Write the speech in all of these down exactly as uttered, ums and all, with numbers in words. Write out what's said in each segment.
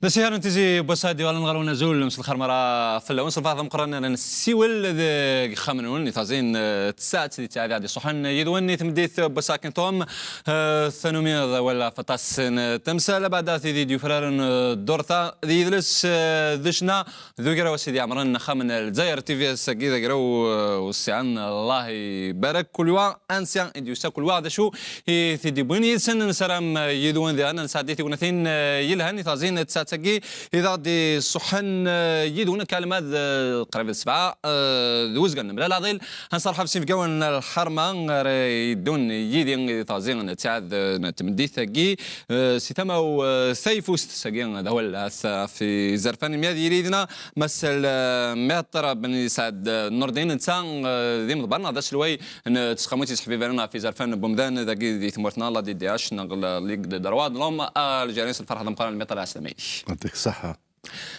D asiher n Tizi n wass-a d-iɣallen ɣer unazul, mselxir mara fell-awen, s lferḥ d ameqqran ara nessiwel deg yixxamen-nwen, i taẓin, eh, tsaɛet di tsaɛet ad iṣuḥen yid-wen i tmeddit n wass-a akken tuɣem, eh, tanumi d awal ɣef aṭas n temsal, abeɛda tid i d-yufraren, eh, ddurt-a d yidles, eh, d ccna, d ugraw a Sidi Ɛemran, axxam n Lezzayer T V ass-agi d agraw, eh, wessiɛen, Allah ibarek, kul wa ansi i d-yusa, kul wa d acu i t-id-yewwin yid-sen. Nessaram, eh, yid-wen diɣen ad nesɛeddi tignatin, eh, yelhan i taẓin n tsaɛet-agi i d aɣ-d-iṣuḥen, eh, yid-wen akka alma d, eh, qrib d sebɛa, eh, d wezgen n Mlal Aɛḍil. Ad nserḥeb s inebgawen n lḥerma ara yeddun yid-i i taẓin n tsaɛet, eh, n tmeddit-agi, eh, si tama-w, eh, tayeffust, sagi d awal ɣef, ɣef izerfan mi ad yili yid-neɣ Mass, eh, Maître Ben Saɛd, eh, Nurdin, netta, eh, d imeḍbar neɣ d aselway n tseqqamut yesseḥbibaren ɣef izerfan n wemdan dagi di tmurt-nneɣ, la D D H neɣ la Ligue des droits de l'homme algériens. S lferḥ d ameqqran, Maître, ɛeslama-inek. Yɛṭik ṣṣeḥḥa.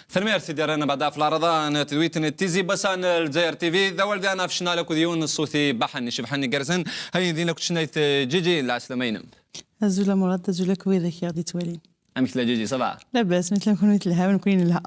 Tanemmirt i d-yerran abeɛda ɣef leɛraḍa n tedwilt n Tizi n wass-a n Lezzayer T V. D awal diɣen ɣef ccna akked yiwen n ṣṣut ibaḥen, icebḥen, igerrzen. Ayen din akked tcennayt, eh, Ǧiǧi, lɛeslama-inem. Azul a Murad, azul akk widak i ɣ-d-ittwalin. Amek tella Ǧiǧi, ça va? Labas, ma tella kunwi telham, nekkni nelha.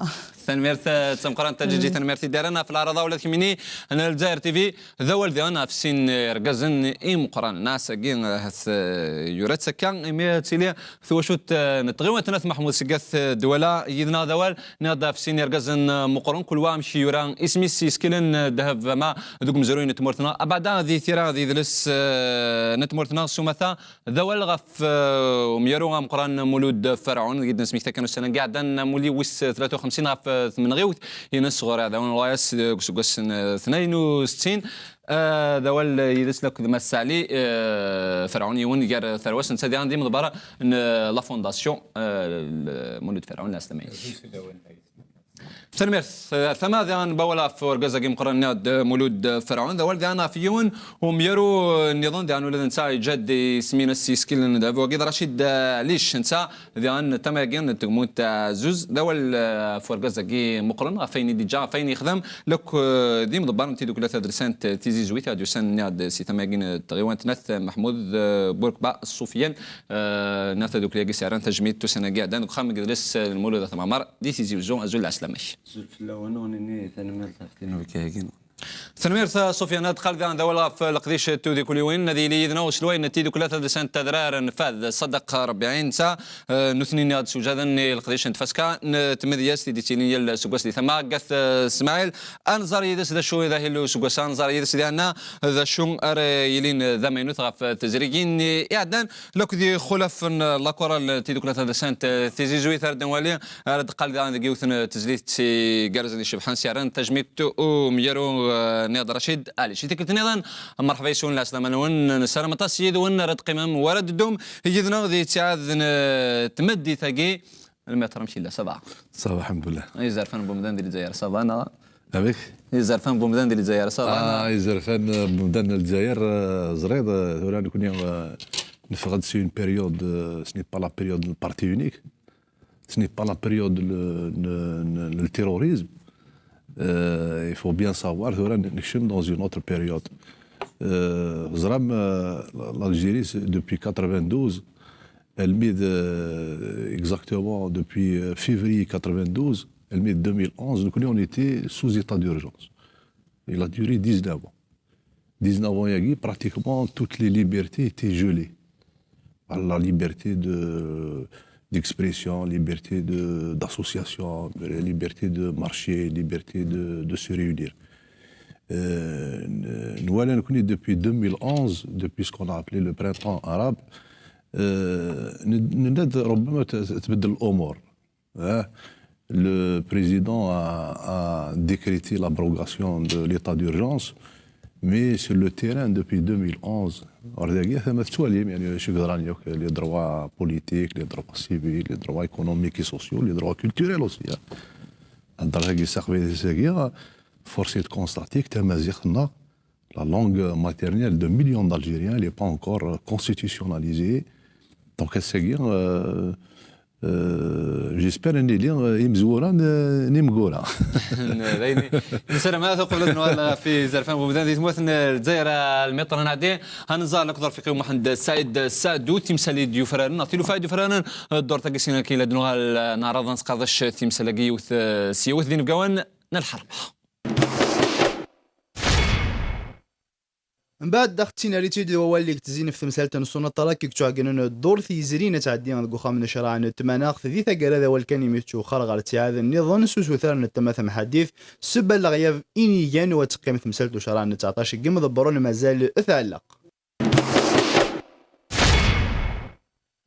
Tanemmirt, eh, d tameqqrant a Ǧiǧi, tanemmirt i d-yerran ɣef leɛraḍa ula d kemmini n Lezzayer T V. D awal diɣen ɣef sin irgazen imeqqranen. Ass-agi, eh, ahat, eh, yura-tt akka, imi ad tili twacult, eh, n tɣiwant n At Meḥmud seg At Dwala yid-neɣ d awal, niɣ-d ɣef sin irgazen, eh, meqqren, kul wa amek yura isem-is, isekkilen, eh, ddheb ama deg umezruy n tmurt-nneɣ, abeɛda di tira d idles, eh, n tmurt-nneɣ s umata. D awal ɣef, eh, umyaru ameqqran Mulud Ferɛun, i d-nesmekta kan ussan-agi iɛeddan, amulli wis tlata u xemsin ɣef, eh, tmenɣiwt-ines ɣur iɛdawen n Layas deg useggas n, eh, tnayen u settin. Eh, d awal, eh, yid-s akked Mass Saɛli, eh, Ferɛun, yiwen gar tarwa-s, netta diɣen d imeḍbar n, eh, la fondation, eh, l-, Mulud Ferɛun, lɛeslama-inek. Tanemmirt. Tama diɣen n wawal ɣef urgaz-agi meqqren-nni d Mulud Ferɛun, d awal diɣen ɣef yiwen umyaru nniḍen diɣen ula d netta yeǧǧa-d isem-ines yessekkilen ddheb wagi d Racid Ɛlic, netta diɣen tama-agi n tegmunt Ɛezzuz, d awal, eh, ɣef urgaz-agi meqqren, ɣef wayen i d-yeǧǧa, ɣef wayen yexdem, lakk, eh, d imeḍebbar n tidukkla tadelsant Tizi Zwit, i ɣ-d-yusan nniɣ-d si tama-agi n tɣiwant n At Meḥmud, eh, Burkba Ṣufyan, eh, neɣ tadukli-agi s-yerran tajmilt ussan-agi iɛeddan deg uxxam n yidles, eh, n Lmulud At Mɛemmer di Tizi Uzzu. Azul, lɛeslama-k. Azul fell-awen, ur nini tanemmirt ɣef tinubga-agi. Tanemmirt a Sufyan. Ad qqal daɣen d awal ɣef leqdic n tudikuliwin. Ad yili yid-neɣ uselway n tidukkla tadelsant Adrar n Fad, Ṣadeq Rebbiɛi, netta, eh, nutni nniɣ-d sewjaden i leqdic n tfaska n tmedyazt i d-yettilin yal aseggas di tama n At, eh, Smaɛil. Ad nẓer yid-s d acu i d ahil n useggas-a, ad nẓer yid-s diɣen d acu ara yilin d amaynut ɣef tezrigin iɛeddan. Lakk d ixulaf n la chorale n tidukkla tadelsant, eh, Tizi Zwit, ara d-nwali, ara d-qqal daɣen deg yiwet n tezlit igerrzen icebḥen s-yerran tajmilt umyaru, eh, nniɣ-d Racid Ɛlic. I tikkelt nniḍen, merḥba yes-wen, lɛeslama-nwen, nessaram aṭas yid-wen ara d-teqqimem, wara d-teddum yid-neɣ di ttiɛad n, eh, tmeddit-agi. Lmetr, amek yella, ça va? Ça va, alḥemdulillah. Izerfan n wemdan di Lezzayer, ça va, neɣ? Amek? Izerfan n wemdan di Lezzayer, ça va, neɣ? Ah, izerfan n wemdan n Lezzayer, eh, ẓriḍ, eh, tura nekni, eh, neffeɣ-d si une période, eh, ce n'est pas la période n le parti unique, ce n'est pas la période n le, n, n, n le terrorisme. Euh, il faut bien savoir, tura nekcem dans une autre période. Euh, teẓram, euh, l'Algérie, c'est depuis quatre-vingt-douze, elle met de, exactement depuis, euh, février quatre-vingt-douze, elle met deux mille onze, donc nous, on était sous état d'urgence. Il a duré dix-neuf ans. Dix-neuf ans, yagi, pratiquement toutes les libertés étaient gelées. La liberté de, d'expression, liberté de, d'association, liberté de marcher, liberté de, de se réunir. Euh, nous, voilà, nous, depuis deux mille onze, depuis ce qu'on a appelé le printemps arabe, euh, nous, nous, ربما ت-، تبدل الأمور. Hein, le président a, a décrété l'abrogation de l'état d'urgence, mais sur le terrain, depuis deux mille onze, ɣer dagi, tama tettwalim, yani, acu yeḍran yakk, les droits politiques, les droits civils, les droits économiques et sociaux, les droits culturels aussi, hein. Hḍeṛ dagi s aqbaylit-agi, force est de constater que tamaziɣt-nneɣ, la langue maternelle de millions d'Algériens, elle n'est pas encore constitutionnalisée. Donc, ass-agi, euh, Euh, j'espère ad nili, euh, imezwura n, n imgura. Dayen, nessaram ad uqbel ad nuɣal ɣef yizerfan n umdan di tmurt n Lezzayer, a Lmiṭr Nɛeddi. Ad nẓer akked Rfiqi Muḥend Saɛid Saɛdu timsal i d-yufraren, neɣ tilufa i d-yufraren ddurt-agi, sin akin ad nuɣal neɛreḍ ad nesqerdec timsal-agi yiwet, eh, s yiwet d inebgawen n lḥerma. Mbeɛd dax d tinarit-id d wawal i yettezin ɣef temsalt n Sunaṭrak i yettɛeggnen ddurt yezrin ad tɛeddi deg uxxam n ccreɛ n tmanaɣt di taggara d awal kan imi yettwexxer ɣer ttiɛad nniḍen s usuter n tama tamḥaddit, sebba n leɣyab inigan u ad teqqim temsalt n ucreɛ n tseɛṭac n yimḍebbren mazal tɛelleq.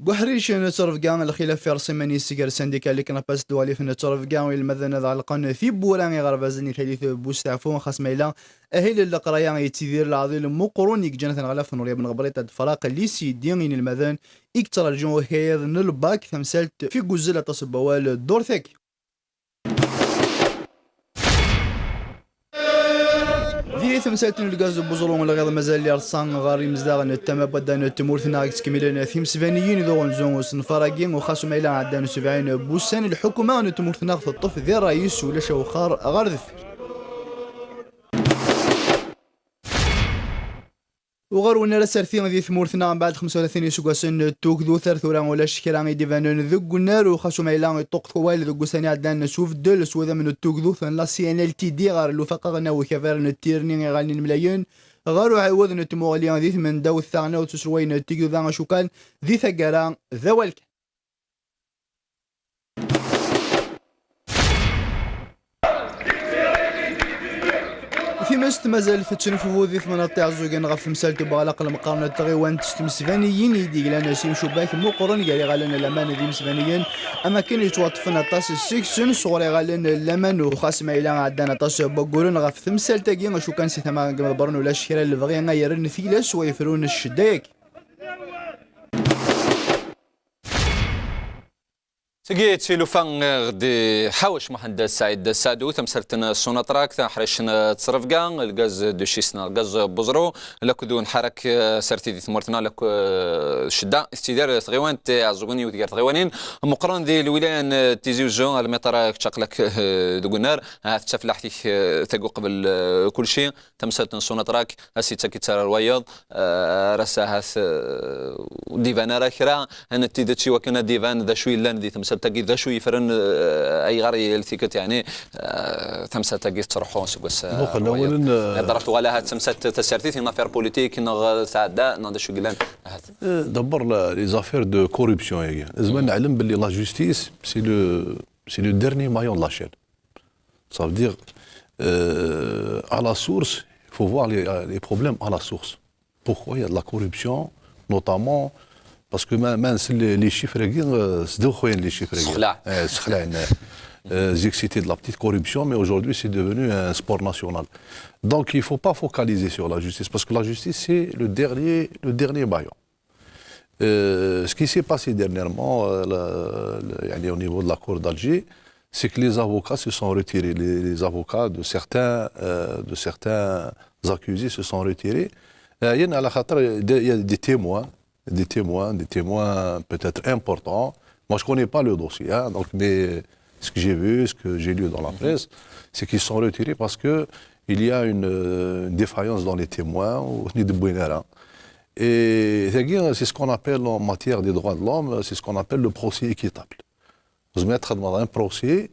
Deg uḥric n ttrebga, lxilaf ireṣṣ iman-is gar sindika Liknapas d walif n ttrebga, ilmaden ad ɛelqen tiwwura iɣerbazen i tallit n Busteɛfu, xas ma yella ahil n leqraya yettidir leɛḍil meqqren i yeǧǧan taneɣlaft n Uryab n Ɣebrit ad tefraq lisidi inelmaden i yettraǧun akayad n lbak tamsalt fi yuzzel aṭas n wawal ddurt-agi. Di temsalt n lgaz n Buẓru, lɣiḍ mazal ireṣṣa ɣer imezdaɣ n tama n wadda n tmurt-nneɣ i yettkemmilen timesbaniyin d uɣenzu n usenfar-agi, u xas ma yella ɛeddan sebɛin n wussan, lḥukuma n tmurt-nneɣ teṭṭef di ṛṛay-is ulac awexxar ɣer deffir. Uɣer win ara serti di tmurt-nneɣ mbeɛd xemsa u tlatin iseggasen n tugdut ar tura ulac kra i d-ibanen deg unnar, u xas umayla iṭuqet wawal deg ussan iɛeddan s ubeddel s wudem n tugdut n la C N L T D ɣer lufaq aɣelnaw ukabar n tirni iɣallen imlayen ɣer uɛiwed n tmuɣli di tmendawt taɣelnawt s uselway n tigduda acukan di taggara d awal kan. Timest mazal tettneffu di tmennaḍt iɛeẓẓugen ɣef temsalt n ubeɣlaq lmeqqar n tɣiwant s tmesbaniyin i d-yeglan s imcubbak muqren gar iɣallen n laman d yimesbaniyen, am akken yettwaṭṭfen aṭas seg-sen sɣur iɣallen n laman, u xas ma yella ɛeddan aṭas n wagguren ɣef temsalt-agi, acu kan si tama n yimḍebbren ulac kra n lebɣi ay yerren tilas wa yefrun ccedda-agi. Segi d tilufa, eh, ɣ-d-iḥawec Muḥend Saɛid Saɛdu, tamsalt n Sunatrak, taḥric n Ttrebga, lgaz d ucis neɣ lgaz n Buẓru, lakked unḥarak, eh, aserti di tmurt-nneɣ, lakk, eh, ccedda tettidir tɣiwant Iɛeẓẓugen, yiwet gar tɣiwanin meqqren di lwilaya n Tizi Uzzu. A Lmiṭra, kečč aql-ak, eh, deg unnar, ahat d tafellaḥt-ik, eh, tagi uqbel, eh, kulci. Tamsalt n Sunatrak, ass yettak yettarra wayeḍ, eh, ar ass ahat, eh, ur d-iban ara kra n tidet i wakken ad d-iban d acu yellan di temsalt-agi, d acu yeffren, eh, ayɣer yal tikkelt, yeɛni, eh, tamsalt-agi tettruḥu seg wass, eh, Muqel, wayeḍ. Awalen, eh, Hḍeṛ tuɣal ahat d tamsalt tasertit, une affaire politique, neɣ tɛedda, neɣ d acu yellan, ahat. Eh, d'abord, la, les affaires de corruption, yagi. Nezmer neɛlem belli la justice, c'est le, c'est le dernier maillon de la chaîne. Ça veut dire, euh, à la source, il faut voir les, les problèmes à la source. Pourquoi il y a de la corruption, notamment, parce que même, même si les, les chiffres, euh, c'est de quoi les chiffres, Sexlaɛ. Euh, sexlaɛ, euh, euh, zik, c'était de la petite corruption, mais aujourd'hui, c'est devenu un sport national. Donc, il ne faut pas focaliser sur la justice, parce que la justice, c'est le dernier, le dernier maillon. Euh, ce qui s'est passé dernièrement, euh, le- le- يعني, au niveau de la cour d'Alger, c'est que les avocats se sont retirés, les, les avocats de certains, euh, de certains accusés se sont retirés. Euh, il y en a la خاطر, il y a des témoins, des témoins, des témoins peut-être importants. Moi, je connais pas le dossier, hein, donc, mais ce que j'ai vu, ce que j'ai lu dans la presse, c'est qu'ils sont retirés parce que il y a une, euh, une défaillance dans les témoins, ou ni de buenera. Et c'est ce qu'on appelle en matière des droits de l'homme, c'est ce qu'on appelle le procès équitable. Vous mettez dans un procès,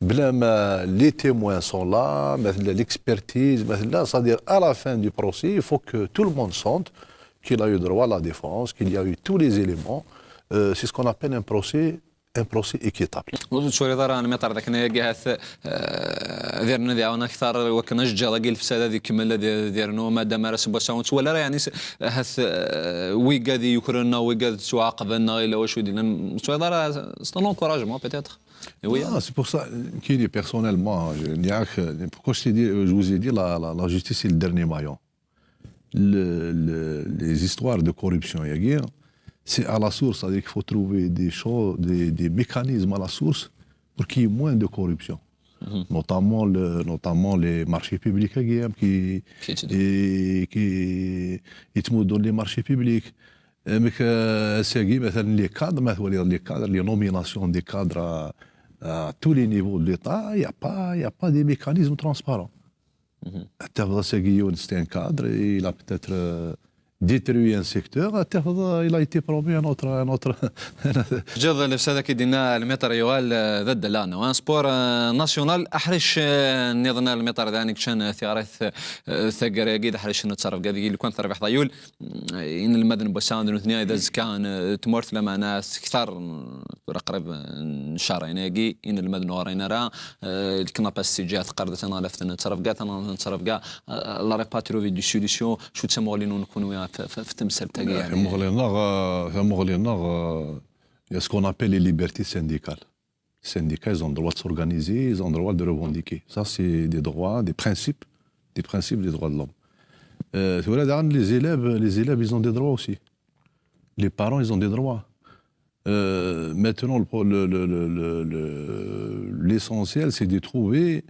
بلا ما les témoins sont là, مثلا l'expertise, مثلا, c'est-à-dire à la fin du procès, il faut que tout le monde sente qu'il a eu droit à la défense, qu'il y a eu tous les éléments. Euh, c'est ce qu'on appelle un procès, un procès équitable. Ur tettwaliḍ ara a Lmiṭr dakken ayagi ahat, eh, ad irnu ad iɛawen akteṛ i wakken ajeǧǧiḍ-agi n lefsad ad ikemmel ad, ad irnu, madam ara seg wass-a ur nettwali ara, yeɛni, s- ahat, eh, wigad i yukren neɣ wigad ttwaɛaqben neɣ yella wacu i d-yellan, ur tettwaliḍ ara, c'est un encouragement peut-être. Et oui, hein. Ah, c'est pour ça, Kini, personnellement, je, pourquoi je t'ai dit, je vous ai dit, la, la, la justice, c'est le dernier maillon. Le- le- les histoires de corruption, yagi, c'est à la source, c'est-à-dire qu'il faut trouver des choses, des, des mécanismes à la source pour qu'il y ait moins de corruption. Notamment, le, notamment les marchés publics, yagi, hein, qui, et qui, et tout dans les marchés publics. Amek, euh, ass-agi, مثلا, les cadres, ma twaliḍ les cadres, les nominations des cadres à, à tous les niveaux de l'État, il y a pas, il y a pas des mécanismes transparents. Ad tafeḍ ass-agi yiwen, c'est un cadre, il a peut-être, euh, détruit un secteur, ad tafeḍ, euh, il a été promu un autre, un autre. Ǧeḍ lefsada ki dinna lmiṭer yuɣal, euh, d addal-a, un sport, euh, national, aḥric, euh, nniḍen lmiṭer d ayen yeččan, euh, tiɣrit, euh, taggara-agi d aḥric n ttrebga deg lukan terbiḥ ḍayul. Inelmaden n wass-a d nutni ay d azekka n tmurt, lameɛna s ktar n, tura qrib n ccer-agi, inelmaden ur ɣrin ara, eh, leknapa s tijjiɛt teqqar-d tanaɣlaft n ttrebga, tanaɣlaft n ttrebga, eh, la repatrovi du solution, acu d tamuɣli-nwen kunwi ɣef, ɣef, ɣef temsalt-agi, yeɛni? Tamuɣli-nneɣ, eh, tamuɣli-nneɣ, eh, il y a ce qu'on appelle les libertés syndicales. Les syndicats, ils ont le droit de s'organiser, ils ont le droit de revendiquer. Ça, c'est des droits, des principes, des principes des droits de l'homme. Euh, tura daɣen, les élèves, les élèves, ils ont des droits aussi. Les parents, ils ont des droits. Euh, maintenant, le pro-, le, le, le, le, le, l'essentiel, c'est de trouver,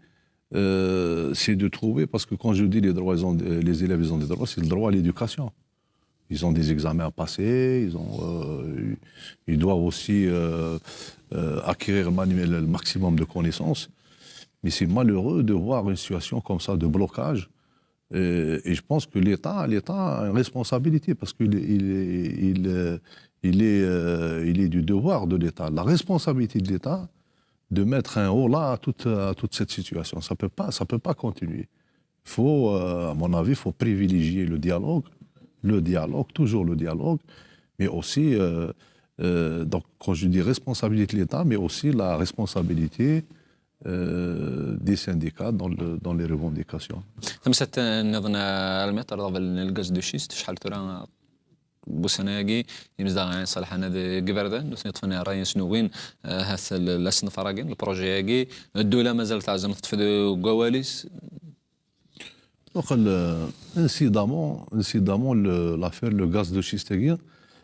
euh, c'est de trouver, parce que quand je dis les droits, ils ont, les élèves, ils ont des droits, c'est le droit à l'éducation. Ils ont des examens à passer, ils ont, euh, ils doivent aussi, euh, euh, acquérir le manu-, le maximum de connaissances. Mais c'est malheureux de voir une situation comme ça de blocage. Et, et je pense que l'État, l'État a une responsabilité parce qu'il est, il est, il, euh, il est, euh, il est du devoir de l'État, la responsabilité de l'État de mettre un holà à toute, à toute cette situation. Ça peut pas, ça peut pas continuer. Il faut, euh, à mon avis, il faut privilégier le dialogue, le dialogue, toujours le dialogue, mais aussi, euh, euh, donc, quand je dis responsabilité de l'État, mais aussi la responsabilité, euh, des syndicats dans le, dans les revendications. Tamsalt nniḍen, a Lmiṭer, d aɣbel n lgaz de schiste, acḥal tura n wussan-agi, imezdaɣ Ɛin Ṣaleḥ Ɛnad deg Iberdan, nutni ṭṭfen ṛṛay-nsen, ugin, eh, ahat l-, la snefṛ-agi, le projet-agi, ddula mazal teɛzem teṭṭef deg wawal-is. Donc, le, incidemment, incidemment, le, l'affaire, le gaz de schiste-agi,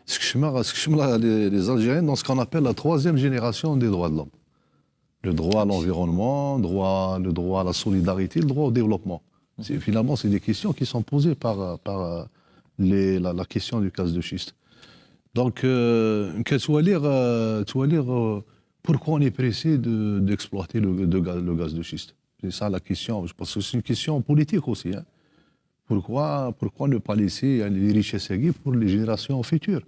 skecmeɣ, skecmeɣ les, les Algériens dans ce qu'on appelle la troisième génération des droits de l'homme. Le droit à l'environnement, droit, le droit à la solidarité, le droit au développement. C'est, finalement, c'est des questions qui sont posées par, par, euh, les, la, la question du gaz de schiste. Donc, euh, que tu vas lire, euh, tu vas lire, euh, pourquoi on est pressé de, d'exploiter le, de ga-, le gaz de schiste. C'est ça la question, parce que c'est une question politique aussi, hein. Pourquoi, pourquoi ne pas laisser, hein, les richesses pour les générations futures ?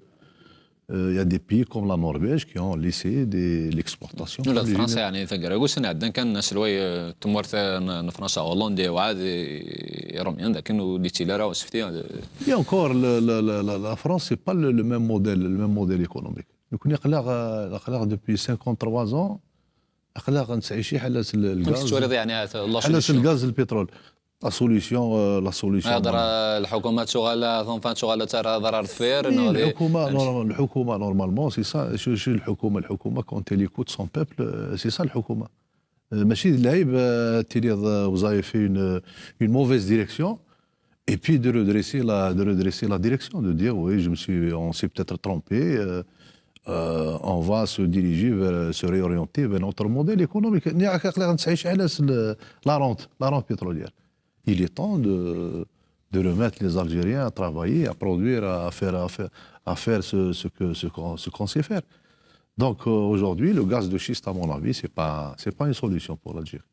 Euh, il y a des pays comme la Norvège qui ont laissé des, l'exploitation pour les Fransa, générations. يعني, taggara-agi, sɛeddan kan aselway, eh, tmurt, eh, n, n Fransa, Hollande, iwɛed i, i Rumyen, dakken ur d-yettili ara usefti, eh. Et encore, le, le, le, la, la France, c'est pas le, le même modèle, le même modèle économique. Donc, on est là, euh, là, depuis cinquante-trois ans, aql-aɣ nettɛici ḥala s l-, الغاز. Amek tettwaliḍ, يعني, la solution? حال الغاز، البترول. La solution, euh, la solution. Hḍra, الحكومة tuɣal, enfin, tuɣal terra aḍar ar deffir, إيه, neɣ d-, الحكومة، amek؟ Normal-, الحكومة, normalement, c'est ça. شو، شو الحكومة؟ الحكومة, quand elle écoute son peuple, euh, c'est ça الحكومة. Euh, ماشي d lɛib, euh, تلي, euh, vous avez fait une, une mauvaise direction, et puis de redresser la, de redresser la direction, de dire, oui, je me suis, on s'est peut-être trompé, euh, euh, on va se diriger vers, se réorienter vers notre modèle économique. ني راك، راك تعيش على س-، ال-، la rente, la rente pétrolière. Il est temps de, de remettre les Algériens à travailler, à produire, à faire, à faire, à faire ce, ce que, ce qu'on, ce qu'on sait faire. Donc, euh, aujourd'hui, le gaz de schiste, à mon avis, c'est pas, c'est pas une solution pour l'Algérie.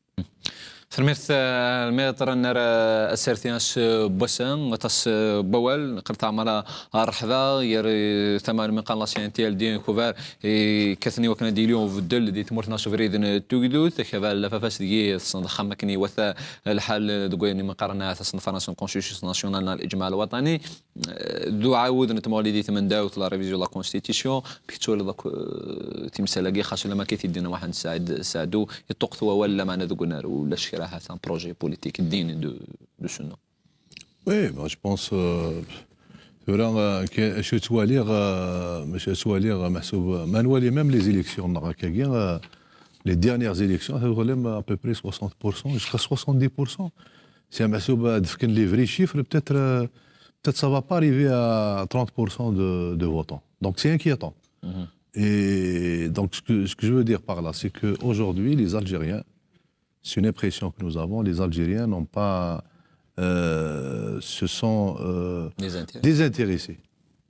Tanemmirt, eh, Lmiṭer, ad nerr, eh, aserti ass, eh, n wass-a, aṭas, eh, n wawal, neqqel teɛmer, eh, ṛṛeḥba gar, eh, tama n mi qqaren la C N T L D, Kubar, i kkaten i wakken ad d-yili ubeddel di tmurt-nneɣ s ubrid n tugdut, akaba n Lafafas deg-i tessneḍ axxam akken iwata lḥal, eh, deg wayen i mi qqaren asenfar-nsen constitution nationale neɣ الإجماع الوطني. Eh, d uɛawed n tmuɣli di tmendawt, la révision de la constitution, amek tettwaliḍ akk, eh, timsal-agi, xas ulamma akka i t-id-yenna Muḥend Saɛid Saɛdu, yeṭṭuqet wawal, lameɛna deg unnar ulac kra, ha-t-an projet politique digne de, de ce nom. Oui, ben, je pense, euh, tura, euh, ke-, acu ttwaliɣ, euh, acu ttwaliɣ, euh, meḥsub, euh, ma nwali même les élections, neɣ akkagi, euh, les dernières élections, à peu près soixante pour cent, jusqu'à soixante-dix pour cent. C'est meḥsub, euh, d-fken les vrais chiffres, peut-être, euh, peut-être ça va pas arriver à trente pour cent de, de votants. Donc c'est inquiétant. Mhm. Et donc ce que, ce que je veux dire par là, c'est qu'aujourd'hui, les Algériens, c'est une impression que nous avons, les Algériens n'ont pas, euh, se sont, euh, désintéressés.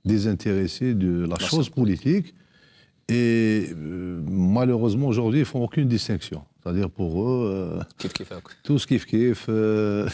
désintéressés de la chose politique. Et euh, malheureusement, aujourd'hui, ils font aucune distinction. C'est-à-dire pour eux, euh, كيف كيف هاك tout ce qui fait euh,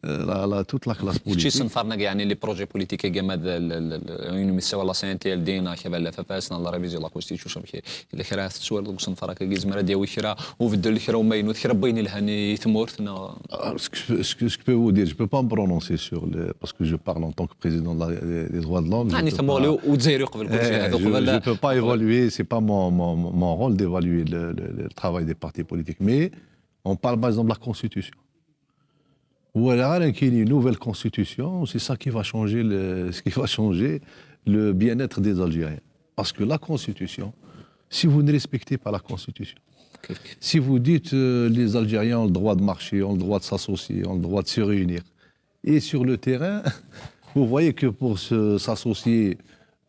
la, la, toute la classe كيفاش politique. يصنفرنا يعني les projets politiques كما هذا ال- ال- ال- وين يسوى la C N T L D نا كذا لا فاس نا la révision de la constitution كي الا كرا تسوى دوك صنفرك كي زمرا ديال كرا وبدل كرا وما ينوت كرا بين الهني ثمورتنا Ah, ce, que, ce, que, ce que je peux vous dire, je ne peux pas me prononcer sur les... Parce que je parle en tant que président de la- des des droits de l'homme. Je يعني peux ثمورلي pas- وتزايري قبل كل شيء Eh, هذوك je ne قبل peux pas évaluer, c'est pas mon, mon, mon rôle d'évaluer le, le- le travail des partis politiques. Mais on parle par exemple de la constitution. Ou alors, qu'il y ait une nouvelle constitution, c'est ça qui va changer le, ce qui va changer le bien-être des Algériens. Parce que la constitution, si vous ne respectez pas la constitution, si vous dites euh, les Algériens ont le droit de marcher, ont le droit de s'associer, ont le droit de se réunir, et sur le terrain, vous voyez que pour se- s'associer,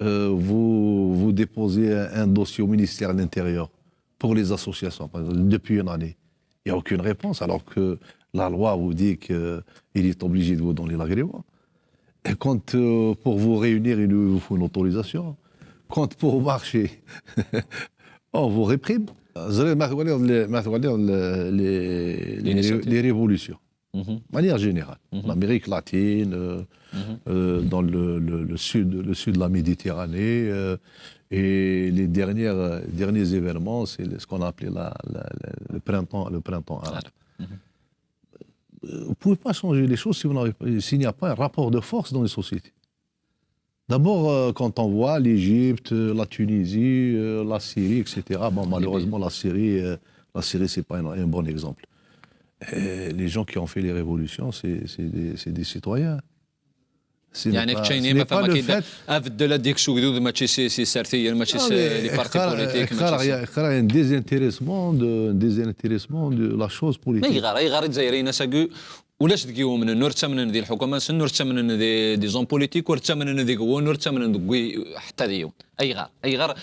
euh, vous, vous déposez un, un dossier au ministère de l'Intérieur pour les associations, par exemple, depuis une année. Il n'y a aucune réponse, alors que la loi vous dit qu'il est obligé de vous donner l'agrément. Et quand euh, pour vous réunir, il vous faut une autorisation. Quand pour marcher, on vous réprime. زرير ما تولي ال- ما تولي ال- les, les, L'initiative. les révolutions, Mhm. de manière générale. L'Amérique latine, euh, euh, dans le, le- le sud, le sud de la Méditerranée, euh, et les dernières, euh, derniers événements, c'est le- ce qu'on a appelé la- la- la- le printemps, le printemps arabe. Euh, Vous ne pouvez pas changer les choses si vous n'avez pas- s'il n'y a pas un rapport de force dans les sociétés. D'abord, euh, quand on voit l'Égypte, euh, la Tunisie, euh, la Syrie, et cetera. Bon, malheureusement, la Syrie, euh, la Syrie, c'est pas un, un bon exemple. Et les gens qui ont fait les révolutions, c'est c'est des, c'est des citoyens. Ce n'est يعني pas- كاينين ce n'est ما pas فما le كيدا fait افدل هذيك سوق دود ماشي سي سي سارتي ماشي سي les partis politiques ماشي سي اختار اختار un désintéressement de un désintéressement de la chose ما politique. يغار يغار الجزائريين ساكو ولاش ديك يوم نور تمنن ذي الحكومه سن نور تمنن ذي دي زون بوليتيك ور تمنن ذي قوون نور تمنن ذي حتى ذي يوم ايغار ايغار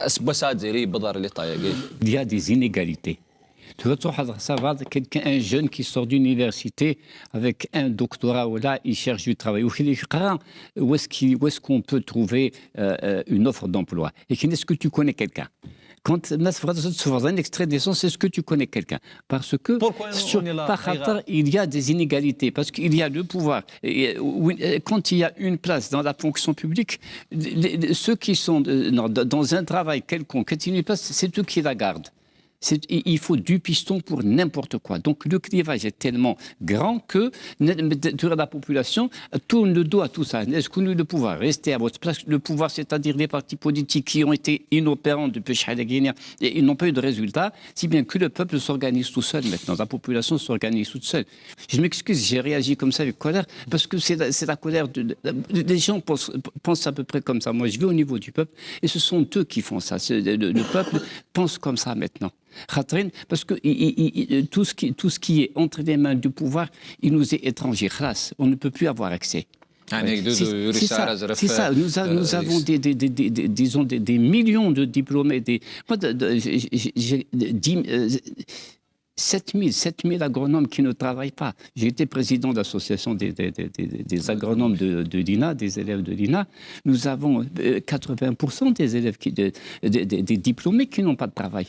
اسبوع ساعه دزيري بضار اللي طايقي Il y a des inégalités. Tu vas trouver ça va, quelqu'un, un jeune qui sort d'université avec un doctorat ou là, il cherche du travail. Ou il est où est-ce qu'il- où est-ce qu'on peut trouver euh, euh, une offre d'emploi ? Et qui- est-ce que tu connais quelqu'un ? Quand tu vois un extrait de naissance, est-ce que tu connais quelqu'un ? Parce que Pourquoi on- sur- on est là, par Aïra rapport, il y a des inégalités. Parce qu'il y a le pouvoir. Et, euh, oui, euh, quand il y a une place dans la fonction publique, les- les- ceux qui sont euh, non, dans dans un travail quelconque, quand il y a une place, c'est eux qui la gardent. C'est- Il il faut du piston pour n'importe quoi. Donc le clivage est tellement grand que ne- de- de la population tourne le dos à tout ça. Est-ce que nous, le pouvoir, rester à votre place, le pouvoir, c'est-à-dire les partis politiques qui ont été inopérants depuis Shahada Guinée et ils n'ont pas eu de résultat, si bien que le peuple s'organise tout seul maintenant, la population s'organise toute seule. Je m'excuse, j'ai réagi comme ça avec colère, parce que c'est la, c'est la colère de, de- des gens pensent, pensent à peu près comme ça. Moi, je vais au niveau du peuple, et ce sont eux qui font ça. C'est- Le, le peuple pense comme ça maintenant. خاطرين, parce que il- il- il- tout, ce qui, tout ce qui est entre les mains du pouvoir, il nous est étranger. خلاص, on ne peut plus avoir accès. يعني C'est- c'est- c'est ça, c'est ça. Nous, a- nous avons des, des- des- des- des- disons des, des millions de diplômés, des, moi, de- de- j'ai- j'ai- j'ai- dix- euh, sept mille, sept mille agronomes qui ne travaillent pas. J'ai été président d'association des, des- des- des- des agronomes de, de l'INA, des élèves de l'INA. Nous avons euh, quatre-vingts pour cent des élèves, qui, de- des- des- des diplômés qui n'ont pas de travail.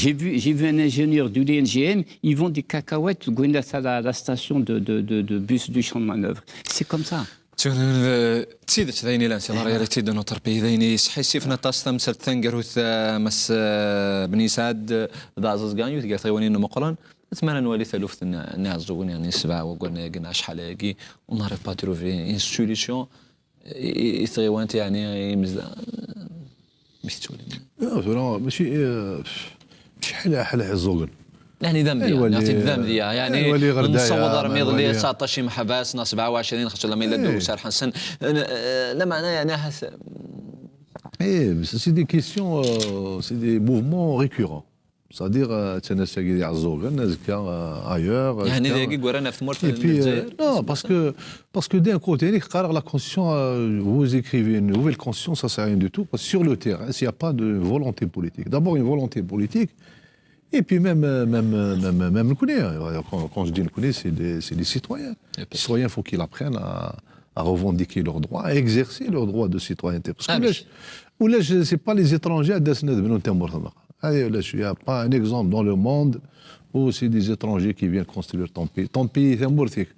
J'ai vu, j'ai vu un ingénieur de l'I N G M, ils vendent des cacahuètes, Gwyneth, à la, la station de, de- de- de bus du champ de manœuvre. C'est comme ça. تسيدت ذيني لان سي لا رياليتي دو نوتر بي ذيني سحيسي في نطاس تمسرت تنقر وث مس بني سعد ذا عزز كان يوث قرث يوانين مقرن اتمنى نوالي ثلوث نعز زوين يعني سبعة وقلنا قلنا شحال هاكي ونهار با تروفي ان سوليسيون يثغيوانت يعني يمزدا مش تولي لا، لا، ماشي آه، شحال حال حزوقن. يعني ذنب ديال ولي- نعطي ذنب ديال يعني ولي غرداية، نصور ميض لي ولي- تسعطاش محبس ناس سبعة وعشرين خاطر لما الا إيه. دوس حسن لا معناه يعني حس Eh, c'est des questions, euh, c'est des mouvements récurrents. C'est-à-dire, euh, تنسى عزوغن, نزكا, euh, ailleurs. يعني نزكا. ذاك قرا نفس مورت Et puis, euh, non, parce que, parce que d'un côté, la constitution, euh, vous écrivez une nouvelle constitution, ça sert à rien du tout, parce que sur le terrain, s'il n'y a pas de volonté politique, d'abord une volonté politique, et puis même, euh, même, euh, même, même, le connaît, hein, quand, quand je dis le connaît, c'est des, c'est des citoyens. Les citoyens, il faut qu'ils apprennent à, à revendiquer leurs droits, à exercer leurs droits de citoyenneté. Parce que ulac, ulac, c'est pas les étrangers ad d-asen ad bnun tamurt meqqar. Allez, ulac, il y a pas un exemple dans le monde où c'est des étrangers qui viennent construire ton pays. Ton pays, tamurt-ik,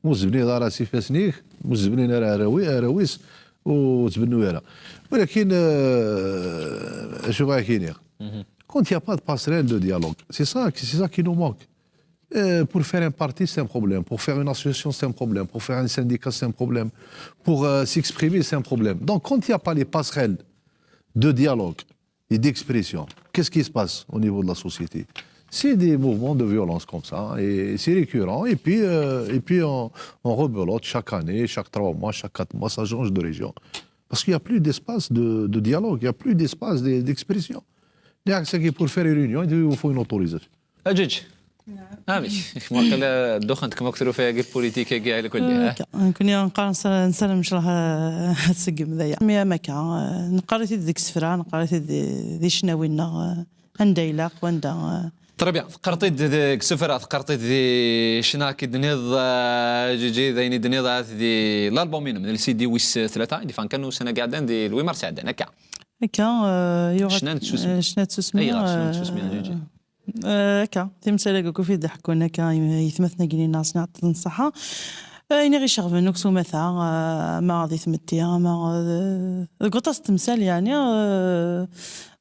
ur zebnid ara s ifassen-ik, ur zebnin ara arraw-, arraw-is, ur tbennu ara. Walakin, euh, acu bɣiɣ ad k-iniɣ? Quand il n'y a pas de passerelle de dialogue, c'est ça, c'est ça qui nous manque. Euh, pour faire un parti, c'est un problème. Pour faire une association, c'est un problème. Pour faire un syndicat, c'est un problème. Pour, euh, s'exprimer, c'est un problème. Donc, quand il n'y a pas les passerelles de dialogue et d'expression, qu'est-ce qui se passe au niveau de la société? C'est des mouvements de violence comme ça, et c'est récurrent. Et puis, euh, et puis on, on rebelote chaque année, chaque trois mois, chaque quatre mois, ça change de région. Parce qu'il n'y a plus d'espace de, de dialogue, il n'y a plus d'espace de- d'expression. C'est-à-dire que pour faire une réunion, il faut une autorisation. Aǧeǧ. Amek? Waqila ddexxent-kem akk trufa-agi n lpulitik-agi ala kulli, ha? Akka, nekkni nqar nsa-, nessaram ncallah, eh, ad tseggem d aya. Mi am akka, eh, neqqar-it-id deg isefra, neqqar-it-id di, di ccnawi-nneɣ, eh, anda ilaq, wanda, eh. Très bien. Teqqareḍ-t-id deg isefra, teqqareḍ-t-id di ccna, akka i d-tenniḍ, eh, Ǧiǧi, d ayen i d-tenniḍ ahat di l'album-inem, d l'C D wis tlata, i d-ifan kan ussan-agi iɛeddan di Lwimar Sɛeddan, akka? Akka, eh, yuɣ-, ccna n tsusmi. Eh, ccna n tsusmi, ayɣer ccna n tsusmi, eh, Ǧiǧi? Eh, akka, timsal-agi akk i d-ḥekkun akka, yetmaten-agi-nni-nneɣ, s nɛeṭṭel n ṣṣeḥḥa. Eh, ayen i ɣ-iceɣben akk s umata, eh, ama di tmetti, ama, eh, deg waṭas n temsal, yeɛni, eh,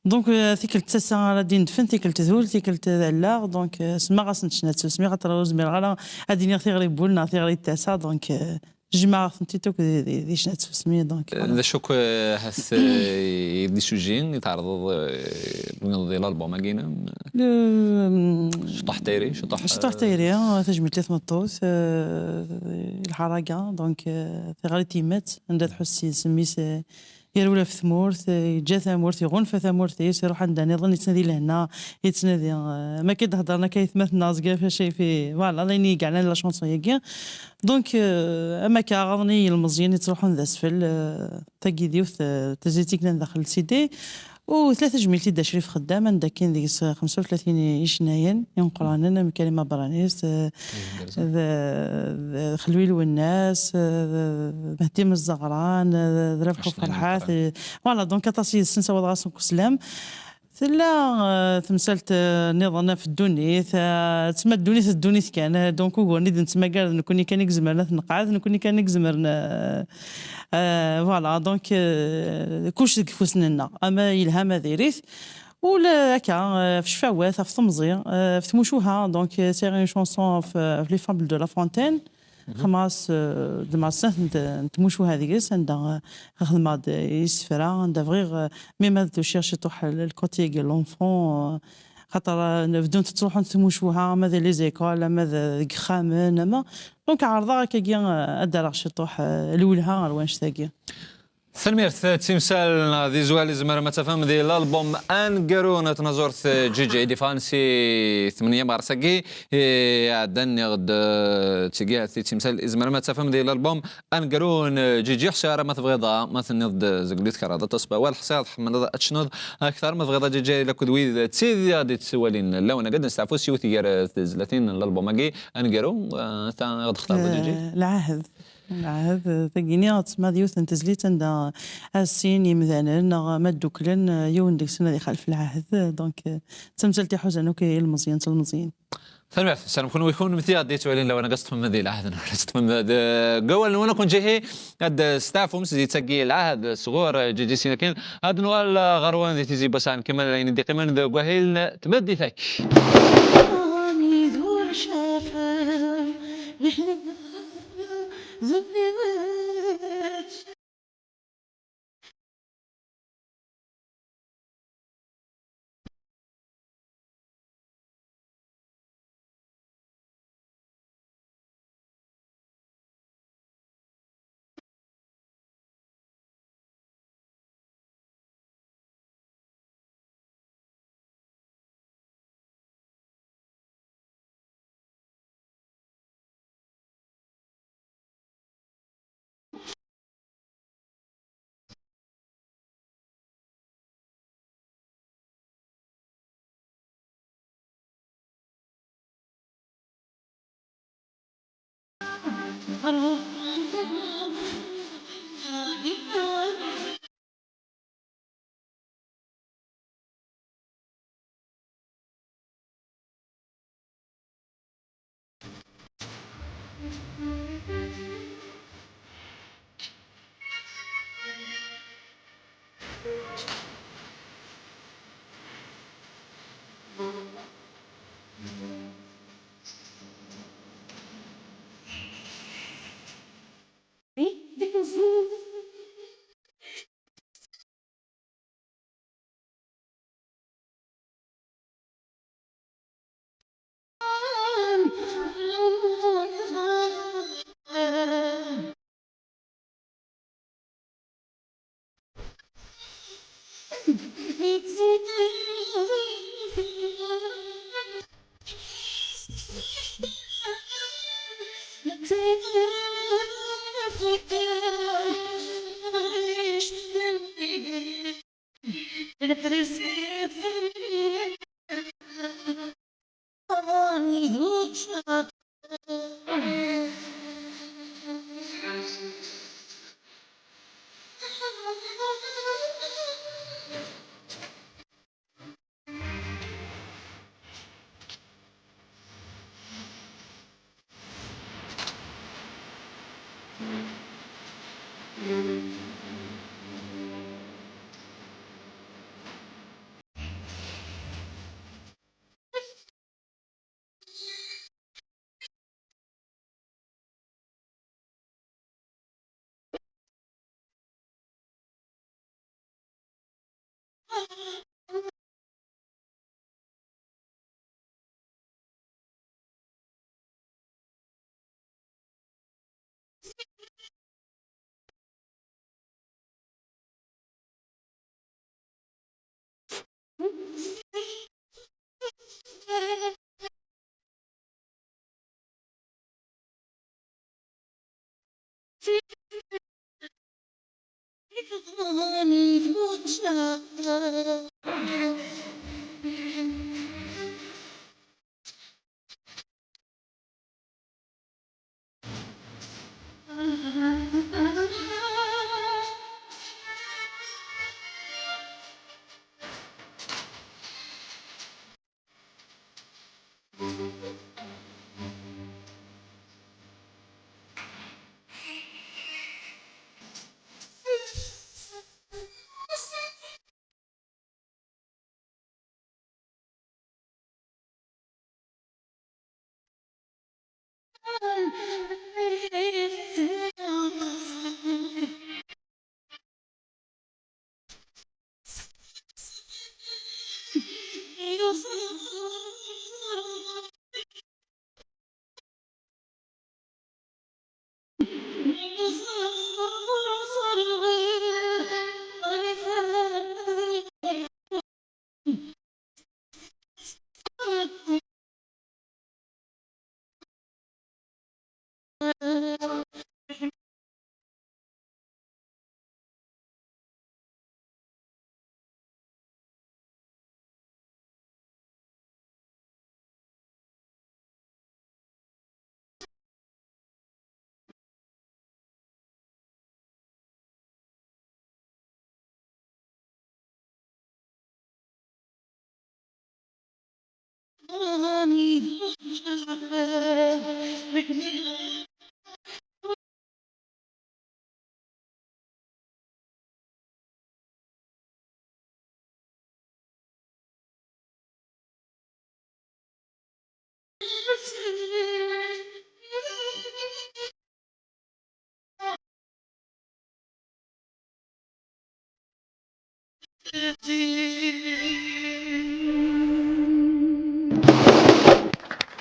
donc, eh, tikkelt d tasa ara d-indfen, tikkelt d ul, tikkelt d allaɣ, donc, eh, semmaɣ-asent ccna n tsusmi, xaṭer ur zmireɣ ara ad iniɣ tiɣri n wul neɣ tiɣri n tasa, donc, eh, jemɛeɣ-tent-id akk di, di, di ccna n tsusmi, donc, eh, voilà. D acu akk, eh, ahat, eh, i d isuji i tɛerḍeḍ, eh, di l'album-agi-inem? Le, mm, ciṭuḥ tayri, ciṭuḥ, ciṭuḥ, eh, tayri, eh, tajmilt i tmeṭṭut, eh, lḥaraga, donc, eh, tiɣri n tyemmat, anda tḥuss s yisem-is, eh, yerwel ɣef tmurt, eh, yeǧǧa tamurt, iɣunfa tamurt-is, iruḥ anda niḍen, yettnadi lehna, yettnadi, eh, ma akka i d-heddren akka yetmaten-nneɣ, zgan fi, fi, voilà, d ayen i yeɛnan la chanson-agi. Donc, eh, am akka, ɣaḍen-iyi yilmeẓyen yettruḥun d asfel, eh, tagi d yiwet, eh, tezlit i yellan daxel n le C D. U tella tajmilt i Dda Crif Xeddam, anda akken deg-s xemsa u tlatin icennayen imeqqranen, am Karim Abranis, eh, d, d Xelwi Lwennas, eh, d, d Mehdi Mezzeɣran, eh, d Rabeḥ Uferḥat, eh, voilà, donc aṭas yid-sen ssawḍeɣ-asen akk sslam. Tella, eh, temsalt, eh, nniḍen ɣef ddunit, eh, tma ddunit d ddunit kan, eh, donc uguren i d-nettmagar d nekkni kan i izemren ad t-neqɛed, nekkni kan i izemren, eh, eh, voilà, donc, eh, kullec deg ifusn-nneɣ, ama yelha ama diri-t, ula akka, eh, ɣef ccfawat, ɣef temẓi, eh, ɣef tmucuha, donc, eh, sɛiɣ une chanson ɣef, ɣef les fables de La Fontaine. Xedmeɣ-as, eh, xedmeɣ-as snat n t-, n tmucuha deg-s, anda, eh, xedmeɣ-d isefra, anda bɣiɣ, eh, même ad d-uciɣ ciṭuḥ l-, le côté-agi l'enfant, eh, xaṭer, eh, bdunt ttruḥunt tmucuha, ama di les écoles, ama d-, deg yixxamen, ama. Donc, ɛerḍeɣ akkagi, eh, ad d-rreɣ ciṭuḥ, eh, lwelha ɣer wanect-agi. Tanemmirt. Timsal neɣ d izwal i tzemrem ad tafem di l'album aneggaru n tnaẓurt Ǧiǧi, i d-iffɣen si tmenya n yiɣrem-agi iɛeddan, nniɣ-d, eh, d tigi i d timsal i tzemrem ad tafem di l'album aneggaru n Ǧiǧi. Ḥṣiɣ ara ma tebɣiḍ, ma tenniḍ-d, eh, zegli tekreḍ ad tasbeɣ, wala ḥṣiɣ tḥemmleḍ ad tecnuḍ akteṛ, ma tebɣiḍ a Ǧiǧi, lakk d wid d tid i ɣ-d-yettwalin lawan-agi, ad nesteɛfu s yiwet gar, eh, tezlatin n l'album-agi aneggaru, eh, ta i ɣ-d-textareḍ a Ǧiǧi? Eh, lɛahed. Lɛahed, eh, tagini ad tsemma d yiwet n tezlit anda ad sin yimdanen neɣ ma dduklen, eh, yiwen deg-sen ad ixalef lɛahed, eh, donc, eh, d tamsalt iḥuzan akk i ilmeẓyen d telmeẓyin. Tanemmirt, salam kunwi kunmti ad d-yettwalin lawan-agi, ad teṭṭfem di lɛahed-nwen, ad teṭṭfem deg wawal-nwen akk n Ǧiǧi, ad testeɛfum s zzit-agi lɛahed sɣur, eh, Ǧiǧi, syin akin ad nuɣal, eh, ɣer-wen di tizi n wass-a, ad nkemmel ayen i d-iqqimen deg wahil n tmeddit-agi.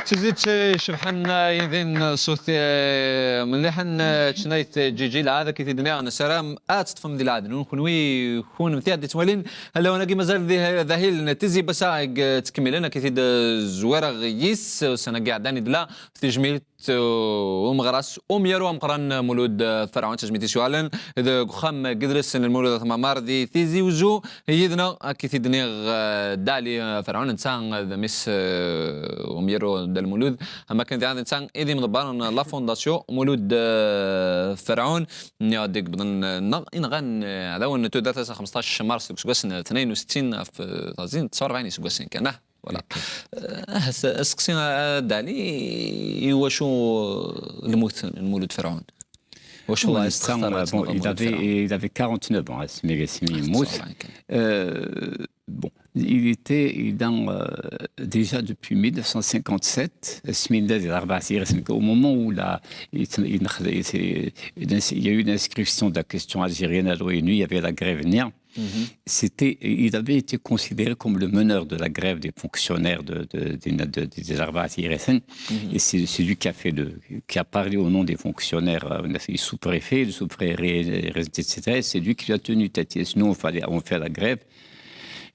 Tizit icebḥen, eh, yidin ṣṣut, eh, mliḥen, eh, čnayt, eh, Ǧiǧi, lɛad akka i t-id-nniɣ, nessaram ad teṭṭfem di lɛad-nwen kunwi, kunemti ad d-ittwalin. Lawan-agi mazal di, d ahil n Tizi Bassa i yettkemmilen, akka i t-id-zwareɣ yis, ussan-agi iɛeddan i d-la tijmilt uh, umeɣras umyaru ameqqran Mulud, uh, Ferɛun, tajmilt-is yuɛlen deg uxxam n yidles n Lmulud At Mɛemmer di Tizi Uzzu. Yid-neɣ, akka i t-id-nniɣ, uh, Dali, uh, Ferɛun, netta d mmi-s, uh, umyaru Dda Lmulud. Am akken diɣen netta i d imḍebber n la fondation Mulud, uh, Ferɛun. Nniɣ-d i yewwḍen, uh, neɣ inɣan, uh, aɛdaw n tudert ass n xmesṭac mars deg useggas n tnayen u settin ɣef, uh, teɣzi n tesɛa u rebɛin iseggasen kan. Ah, voilà. Eh, ah, s-, aseqsi, ah, Dali, i wacu lmut n Mulud Ferɛun? Wacu i yesteqsa, bon, il avait, il avait quarante-neuf ans, asmi, asmi yemmut. Euh, bon, il était, il dans, euh, déjà depuis mille neuf cent cinquante-sept, asmi nella di rebɛa, au moment où la, il, il, il y a eu l'inscription de la question algérienne à l'ONU, il y avait la grève néant. C'était, il avait été considéré comme le meneur de la grève des fonctionnaires de, de, de, de, de, de l'Arbaat Iresen. Et c'est, c'est lui qui a fait le, qui a parlé au nom des fonctionnaires, euh, les sous-préfets, le sous-préfet, et cetera. C'est lui qui a tenu tête. Et sinon, on fallait, on fait la grève.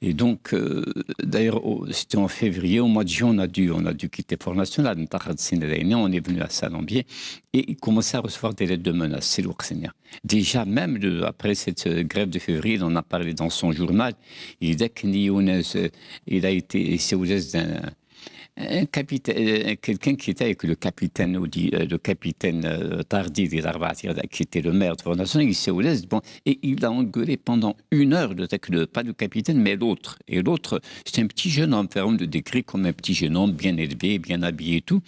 Et donc, euh, d'ailleurs, au- c'était en février, au mois de juin, on a dû, on a dû quitter Force Nationale. On est venu à Salambier et il commençait à recevoir des lettres de menaces. C'est l'Occitanie. Déjà, même de- après cette, euh, grève de février, il en a parlé dans son journal. Il dit qu'il y a une, euh, il a été, c'est d'un, un capitaine, euh, quelqu'un qui était avec le capitaine, Audi- euh, le capitaine, euh, Tardy des Arbaat, qui était le maire de Force Nationale, il s'est laissé, bon, et il a engueulé pendant une heure, le, le- pas le capitaine, mais l'autre. Et l'autre, c'était un petit jeune homme, Ferraoun le décrit comme un petit jeune homme, bien élevé, bien habillé et tout.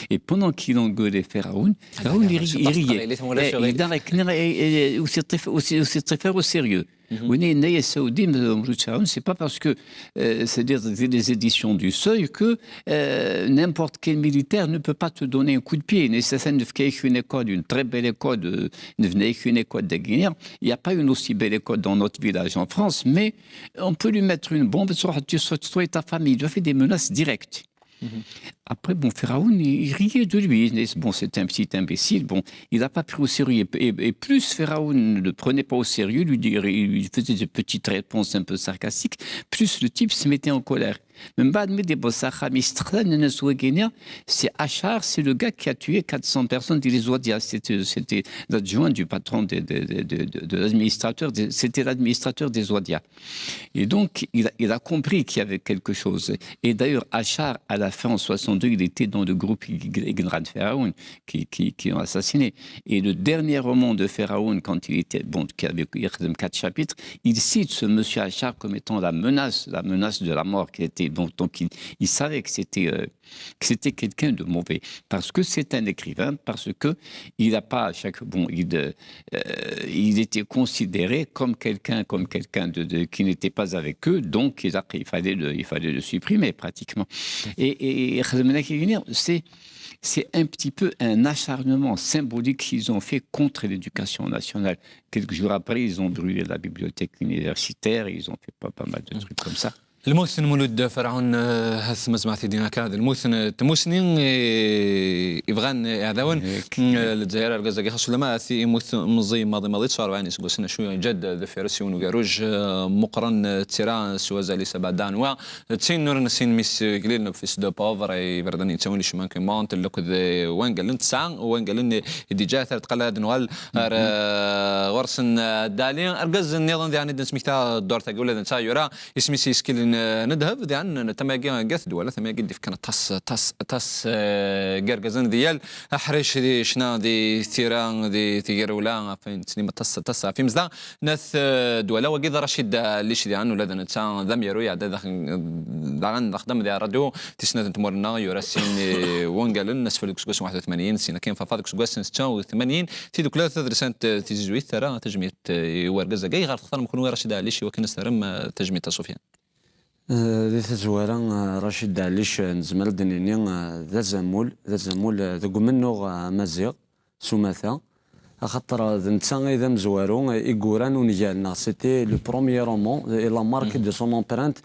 Et pendant qu'il engueulait Ferraoun, Ferraoun, il, ri- il riait. Eh, il dans la cnir- eh, eh, aussi très- aussi- aussi très faire au sérieux. Oui, mais Naya Saoudi, Madame Routchaoun, c'est pas parce que, euh, c'est-à-dire les éditions du Seuil que, euh, n'importe quel militaire ne peut pas te donner un coup de pied. Nécessaire de faire une école, une très belle école, de, de faire une école de Guinée. Il n'y a pas une aussi belle école dans notre village en France, mais on peut lui mettre une bombe, tu seras, tu seras, toi et ta famille. Il doit faire des menaces directes. Après, bon, Ferraoun, il, il riait de lui. Il disait, bon, c'est un petit imbécile. Bon, il n'a pas pris au sérieux. Et, et plus Ferraoun ne le prenait pas au sérieux, lui, dire- il lui faisait des petites réponses un peu sarcastiques, plus le type se mettait en colère. Même بعد ما يدي بصح خامي استقتل الناس وكينيا، c'est Achar, c'est le gars qui a tué quatre cents personnes de les Ouadia. C'était, c'était l'adjoint du patron de, de, de, de, de l'administrateur, de- c'était l'administrateur des Ouadia. Et donc, il a, il a compris qu'il y avait quelque chose. Et d'ailleurs, Achar, à la fin, en soixante-deux, il était dans le groupe Ignrad Ferraoun, qui, qui, qui ont assassiné. Et le dernier roman de Ferraoun, quand il était, bon, qui avait il y a quatre chapitres, il cite ce monsieur Achar comme étant la menace, la menace de la mort qui était. Donc, donc il, il savait que c'était euh, que c'était quelqu'un de mauvais. Parce que c'est un écrivain, parce que il n'a pas à chaque, bon, il, euh, il était considéré comme quelqu'un, comme quelqu'un de, de- qui n'était pas avec eux, donc il, a- il fallait le, il fallait le supprimer pratiquement. Et, et, et c'est, c'est un petit peu un acharnement symbolique qu'ils ont fait contre l'éducation nationale. Quelques jours après, ils ont brûlé la bibliothèque universitaire, ils ont fait pas, pas mal de trucs comme ça. Lmut n Mulud Ferɛun, eh, ha tmazmaɛt-agi akka, d lmut n tmusni, eh, ibɣan iɛdawen n Lezzayer. Argaz-agi xas ulama ad yemmut meẓẓi maḍi maḍi, tesɛa u rebɛin iseggasen, acu yeǧǧa-d deffir-s yiwen ugerruj, eh, meqqren, eh, d tira s wazal-is abeɛda n wa. D tin ur nessin mi s-, glil, le fils de pauvre, iberdan yettawin les chemins qui montent, lekd, eh, wangalen tesɛa, wangalen i d-yeǧǧa, tara tqala ad nuɣal ar, eh, ɣur-sen, eh, Dali. Argaz nniḍen diɣen i d-nesmekta ddurt-agi, ula d netta yura isem-is i yisekkilen, eh, n ddheb, diɣen, tama-agi n At Dwala, tama-agi d-ifkan aṭas, aṭas, aṭas, eh, n yergazen di yal aḥric, di ccna, di tira, di tgirwla, ɣef ayen tettlim aṭas, aṭas ɣef imezdaɣ n At, eh, Dwala. Wagi d Racid Ɛellic, diɣen, ula d netta d amyaru, iɛedda daxel, daɣen d axeddam di rradyu tis snat n tmurt-nneɣ, yura sin, eh, wungalen, asfel deg useggas n waḥed u tmanyin, sin akin Fafa deg useggas n setta u tmanyin, Tidukla tadelsant, eh, tizizwit terra tajmilt, eh, i wergaz-agi. Ayɣer textarem kenwi Racid Ɛellic i wakken ad s-terrem, eh, tajmilt a Sufyan? Eh, di tazwara, eh, Racid Ɛellic, eh, nezmer ad d-nini, eh, d azamul, d azamul, eh, deg umennuɣ, eh, amaziɣ, s umata, axaṭer, eh, d netta ay d amezwaru, eh, i yuran ungal-nneɣ. C'était le premier roman, eh, et la marque de son empreinte,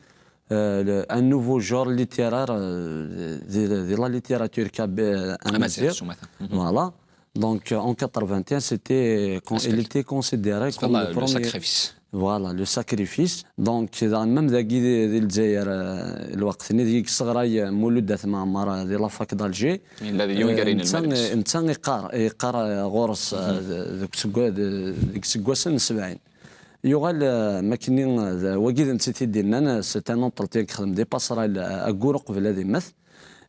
eh, le- un nouveau genre littéraire, eh, di, di la littérature kabyle, eh, amaziɣ, s umata. Voilà. Donc, euh, en quatre-vingt-un, c'était, con- il était considéré comme le premier, Voilà, le sacrifice. Donc, daɣen, même dagi di, di Lezzayer, euh, lweqt-nni deg yesseɣray, euh, Mulud At Mɛemmer, euh, di la fac d'Alger. Yella d yiwen gar, euh, yinelmaden-is. Netta, netta iqqar, iqqar, euh, ɣur-s, euh, de-, deg usegga-, de-, deg iseggasen n sebɛin. Yuɣal, euh, makkenni, euh, d wagi d netta i t-id-yennan, euh, c'est un entretien yexdem di Passerelle, euh, aggur uqbel ad immet.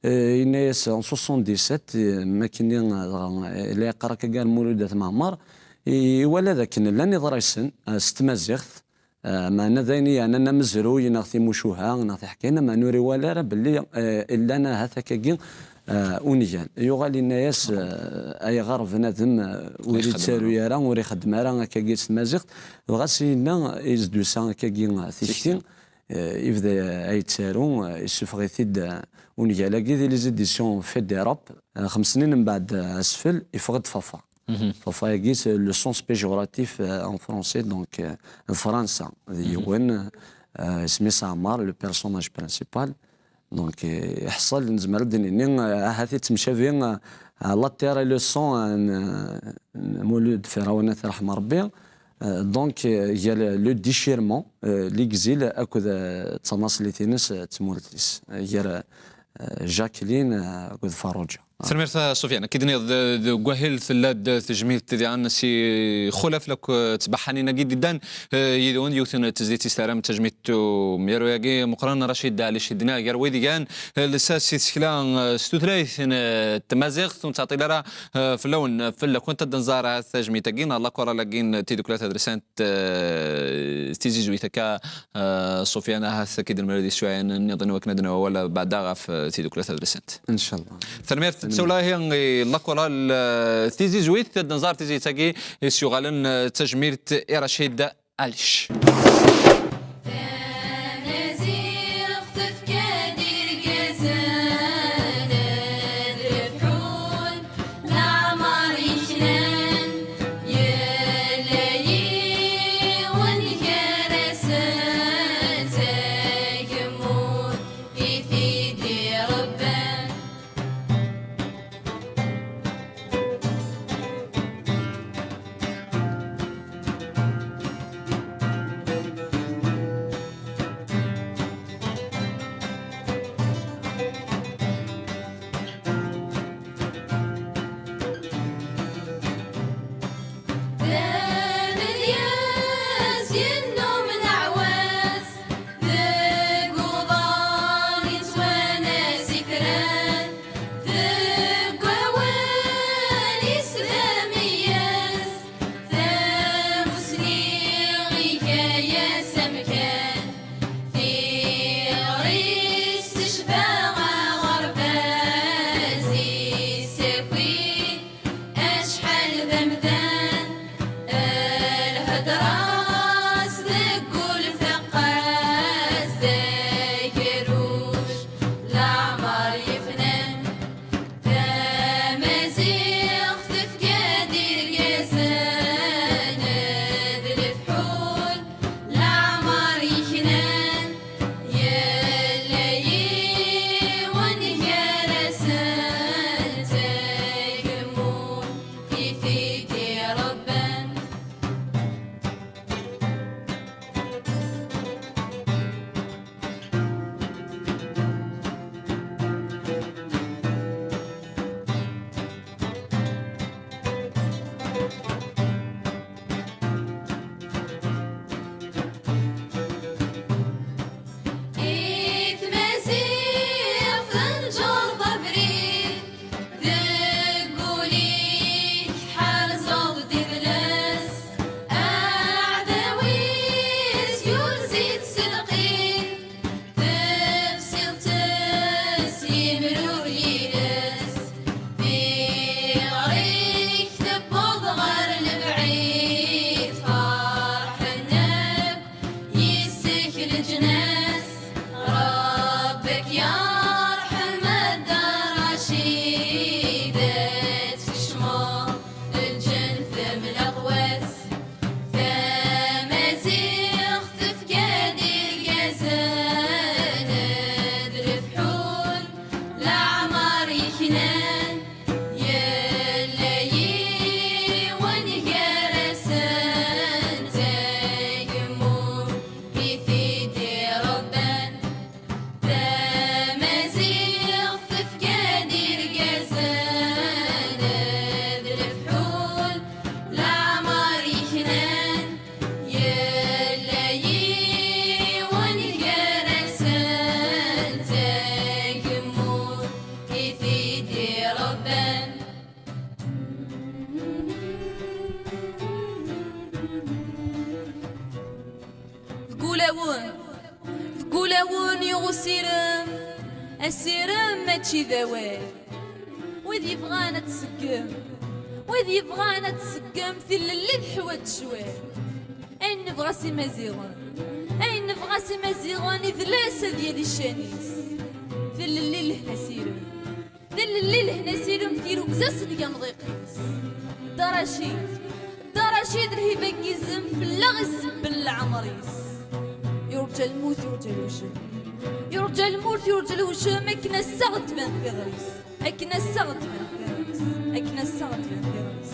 Eh, yenna-yas en soixante-dix-sept, eh, makkenni, eh, dɣa, eh, la yeqqar akka gar Mulud At Mɛemmer, eh, iwala d akken llan iḍrisen, eh, s tmaziɣt, eh, meɛna d ayen i yeɛnan amezruy neɣ timucuha neɣ tiḥkayin, meɛna ur iwala ara belli, eh, llan ahat akkagi, eh, ungal. Yuɣal yenna-yas, eh, ayɣer bnadem, eh, ur yettaru ara, ur ixeddem ara akkagi s tmaziɣt, dɣa s yenna, is d-tusa akkagi, eh, tikti. Eh, yebda yettaru, eh, yessufeɣ-it-id, eh, ungal-agi di les éditions Fête d'Europe. Eh, xems snin mbeɛd, eh, asfel, yeffeɣ-d Fafa. Fafa-agi, c'est le sens péjoratif, eh, en français, donc, eh, d Fransa, d yiwen, eh, isem-is Ɛmar, le personnage principal. Donc, eh, iḥṣel, nezmer ad d-nini, eh, ahat yettemcabi, eh, la terre et le sang, eh, n, n Mulud Ferɛun, ad t-yerḥem Rebbi. Euh, donc, euh, il y a le, le déchirement, euh, l'exil, akked, euh, d tanaṣlit-ines, euh, d tmurt-is, euh, gar, euh, Jacqueline, euh, akked Farruǧa. Tanemmirt a Sufyan. Akken d-tenniḍ, d, deg wahil tella-d tejmilt diɣen si Xulaf lakk, euh, ttbaḥanin-agi d-iddan, euh, yid-wen, yiwet n tezlit i s-terram d tajmilt umyaru-agi meqqren, Racid Ɛli Cidna, gar wid igan, euh, lsas i tsekla, euh, s tutlayt n, euh, tmaziɣt, ur nettɛeṭṭil ara, euh, fell-awen, fell-akent ad d-nẓer, euh, tajmilt-agi, neɣ la chorale-agi n Tidukla Tadelsant, eh, tizizwit akka, eh, Sufyan, ahat akka i d-nmara di ssuɛyan nniḍen, wakken ad d-nawi awal beɛda ɣef, eh, Tidukla Tadelsant. Incallah. Tanemmirt. Tanemmirt. Ssawleɣ ihi i la chorale, eh, tizizwit, ad nẓer tizizwit-agi i s-yuɣalen, eh, d tajmilt i Racid Alic. Tamaziɣt tefka-d irgazen ad rebḥun. Leɛmer yeknan, yella yiwen gar-asen, d tagemmunt i t-id-irebban. Lawen, deg ulawen yuɣ usirem, asirem mačči d awal. Wid yebɣan ad tseggem, wid yebɣan ad tseggem tilelli teḥwaǧ ccwal. Ayen nebɣa s Imaziɣen, ayen nebɣa s Imaziɣen, idles ad yali ccan-is. Tilelli lehna sirem, tilelli lehna sirem, tirugza s lgamḍiq-is. Dda Racid, Dda Racid, lhiba n yizem fell-aɣ isebbel leɛmer-is. Yurǧa lmut, yurǧa lewcem. Yurǧa lmut, yurǧa lewcem, akken ass-a ɣ-d-tban tiɣri-s. Akken ass-a ɣ-d-tban tiɣri-s. Akken ass-a ɣ-d-tban tiɣri-s.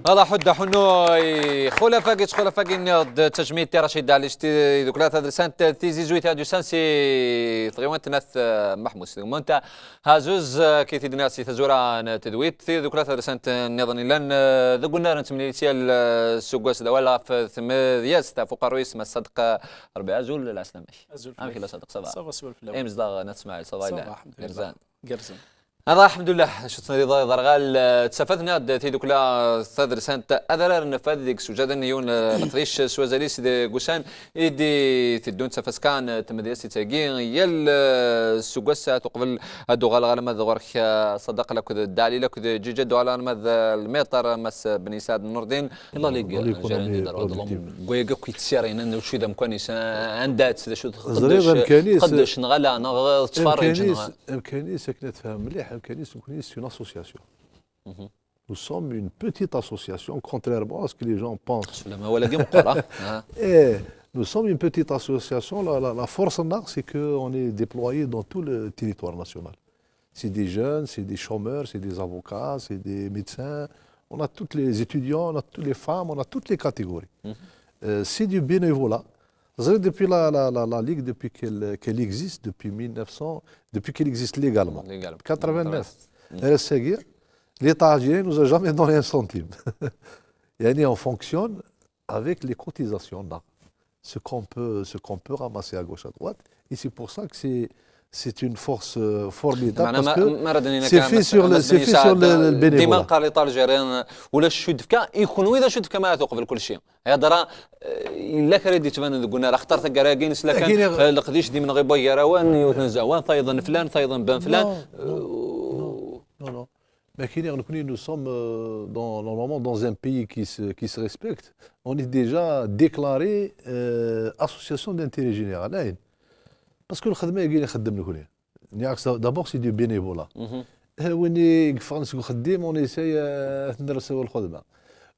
Ala ḥudda ḥunnu ixulaf-agi, ttxulaf-agi-nni d tajmilt i Racid Ɛli Cti, idukla tadelsant Tizi Zwit ad yusan si tɣiwant n At Maḥmus. Tagmunt Hazuz, eh, ki t-id-nniɣ si tazura n tedwit, tidukla tadelsant nniḍen illan, eh, deg unnar n temlilit yal, eh, s uggas d awal ɣef tmedyazt ɣef uqerruy-is Mass Sadeq, eh, Rebbi, azul, lɛeslama-k. Azul fell-ak. Amek yella Sadeq, ça va? Ça va, swal fell-awen. Imezdaɣ n At Smaɛil, ça va? Ça va, alhamdulillah. Gerzan. Ala, alḥemdullah, acu tettnadiḍ a iḍerɣal, eh, d tafat-nni d tidukla tadelsant Adrar n Fad deg sujaden yiwen, eh, leqdic s wazal-is deg ussan i d-iteddun d tafaska n tmedyazt-agi yal, eh, s uggas. Tuqbel ad uɣaleɣ alamma d ɣur-k, eh, Sadeq, akked Dda Ɛli, akked Ǧiǧa, ad uɣaleɣ alamma d, eh, lmiṭer, Mass Bni Saɛd Nurdin. La Ligue, Dans l'économie Gérard Darwad, productive. Deg wayagi akk yettsirinen, d acu i d amkan-is, eh, anda-tt, d acu Ẓriɣ tqeddec, amkan-is, tqeddec neɣ ala, neɣ tettferriǧ, amkan-is, neɣ amkan-is, akken ad tfehmem mliḥ, amkan-is, nekkni, c'est une association. Mhm. Nous sommes une petite association, contrairement à ce que les gens pensent. Sslam, awal-agi meqqer, ah. Ah. Eh, nous sommes une petite association. La, la, la force, c'est qu'on est déployé dans tout le territoire national. C'est des jeunes, c'est des chômeurs, c'est des avocats, c'est des médecins. On a tous les étudiants, on a toutes les femmes, on a toutes les catégories. Mhm. Euh, c'est du bénévolat. Vous savez, depuis la, la, la, la Ligue, depuis qu'elle qu'elle existe, depuis mille neuf cents, depuis qu'elle existe légalement. Légalement. Quatre-vingt-neuf. Mhm. L'État algérien nous a jamais donné un centime. يعني, on fonctionne avec les cotisations, là. Ce qu'on peut, ce qu'on peut ramasser à gauche, à droite. Et c'est pour ça que c'est, c'est une force, euh, formidable, parce que c'est fait sur le, c'est fait sur le, le bénévolat. ديما نقار لي طالجيريان ولا شو دفكا يكون وإذا شو دفكا ما توقف كل شيء. هذا راه، آه، إلا كان يدي تبان ذو قلنا راه اختار تقرا كاين سلا كان، آه، القديش دي من غيبه يراوان يوثن زعوان فايضا فلان فايضا بان فلان. Non, non. Mais qui nous sommes, euh, dans, normalement dans un pays qui se, qui se respecte. On est déjà déclaré, euh, association d'intérêt général. Parce que le khadma est khadem le. D'abord, c'est du bénévolat. Mhm. Eh, وين يقفغن سكو خديم، on essaye, euh, ندرس الخدمة.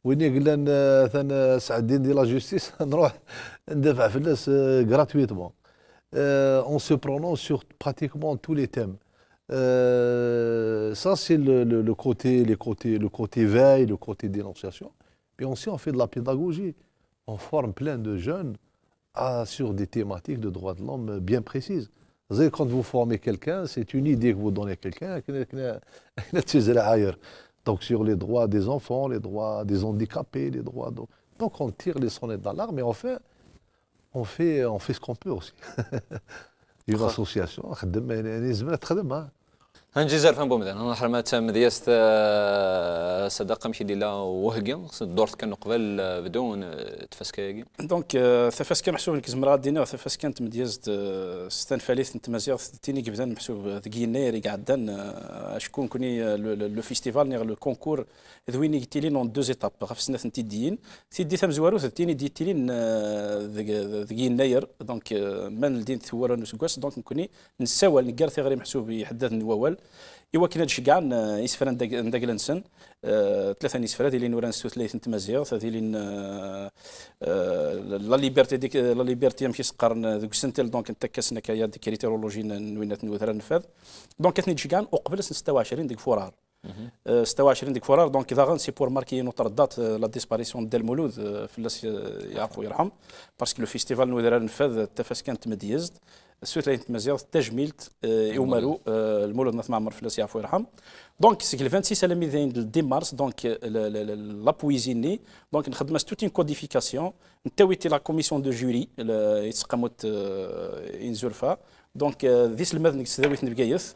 وين يقلن، آه، ثان، آه، سعدين دي la justice، نروح ندافع في الناس، آه، gratuitement. Euh, on se prononce sur pratiquement tous les thèmes. Euh, ça, c'est le, le, le côté, les côtés, le côté veille, le côté dénonciation. Puis aussi, on fait de la pédagogie. On forme plein de jeunes à, sur des thématiques de droits de l'homme bien précises. C'est quand vous formez quelqu'un, c'est une idée que vous donnez à quelqu'un, que, que, que tu sais, ailleurs. Donc, sur les droits des enfants, les droits des handicapés, les droits de... Donc, on tire les sonnettes d'alarme et on fait, on fait, on fait ce qu'on peut aussi. Une association, خدم، يعني، يعني، زعما تخدم، ها. هنجي زرفان بومدان، أنا حرمت مديست، آه، صداقة مشي ديلا وهقي، دورت كان قبل، آه، بدون، آه، تفسكياكي. Donc, euh, tafaska meḥsub nekk zemreɣ ad d-iniɣ tafaska n tmedyazt, euh, s tanfalit n tmaziɣt d tin i yebdan meḥsub deg yennayer i iɛeddan, euh, acku nekkni, euh, le, le, le festival neɣ le concours d win i yettilin en deux étapes, ɣef snat n tiddiyin. Tiddi tamezwarut d tin i d-yettilin, euh, deg, deg yennayer, donc, euh, ma neldin tiwwura n useggas, donc nekkni nessawal, neggar tiɣri meḥsub i iḥeddaden n wawal, i wakken ad ceggɛen, euh, isefra n dag-, n dagla-nsen. Euh, tlata n yisefra, ad ilin uran s tutlayt n tmaziɣt, ad ilin, euh, euh, la liberté, dik-, la liberté, amek i s-qqaren, euh, deg usentel, donc, n takka-sen akka, ya, d critérologie n, n winat n udrar n fad. Donc, ad ten-id-ceggɛen uqbel ass n setta u ɛecrin deg furar. Euh, setta u ɛecrin deg furar, donc daɣen c'est pour marquer une autre date, euh, la disparition de Dda Lmulud, euh, fell-as, euh, yeɛfu yerḥem, parce que le festival n wedrar n fad d tafaska n tmedyezt, s tutlayt n tmaziɣt, tajmilt, euh, i umaru, euh, Lmulud n At Mɛemmer, fell-as yeɛfu yerḥem. Donc seg le vingt-six alammi d ayen le dix mars, donc, euh, la, la, la, la poésie-nni, donc nxeddem-as toute une codification, nettawi-tt i la commission de jury, la, yettqamut, euh, inzurfa. Donc, euh, d iselmaden deg tesdawit n Bgayet.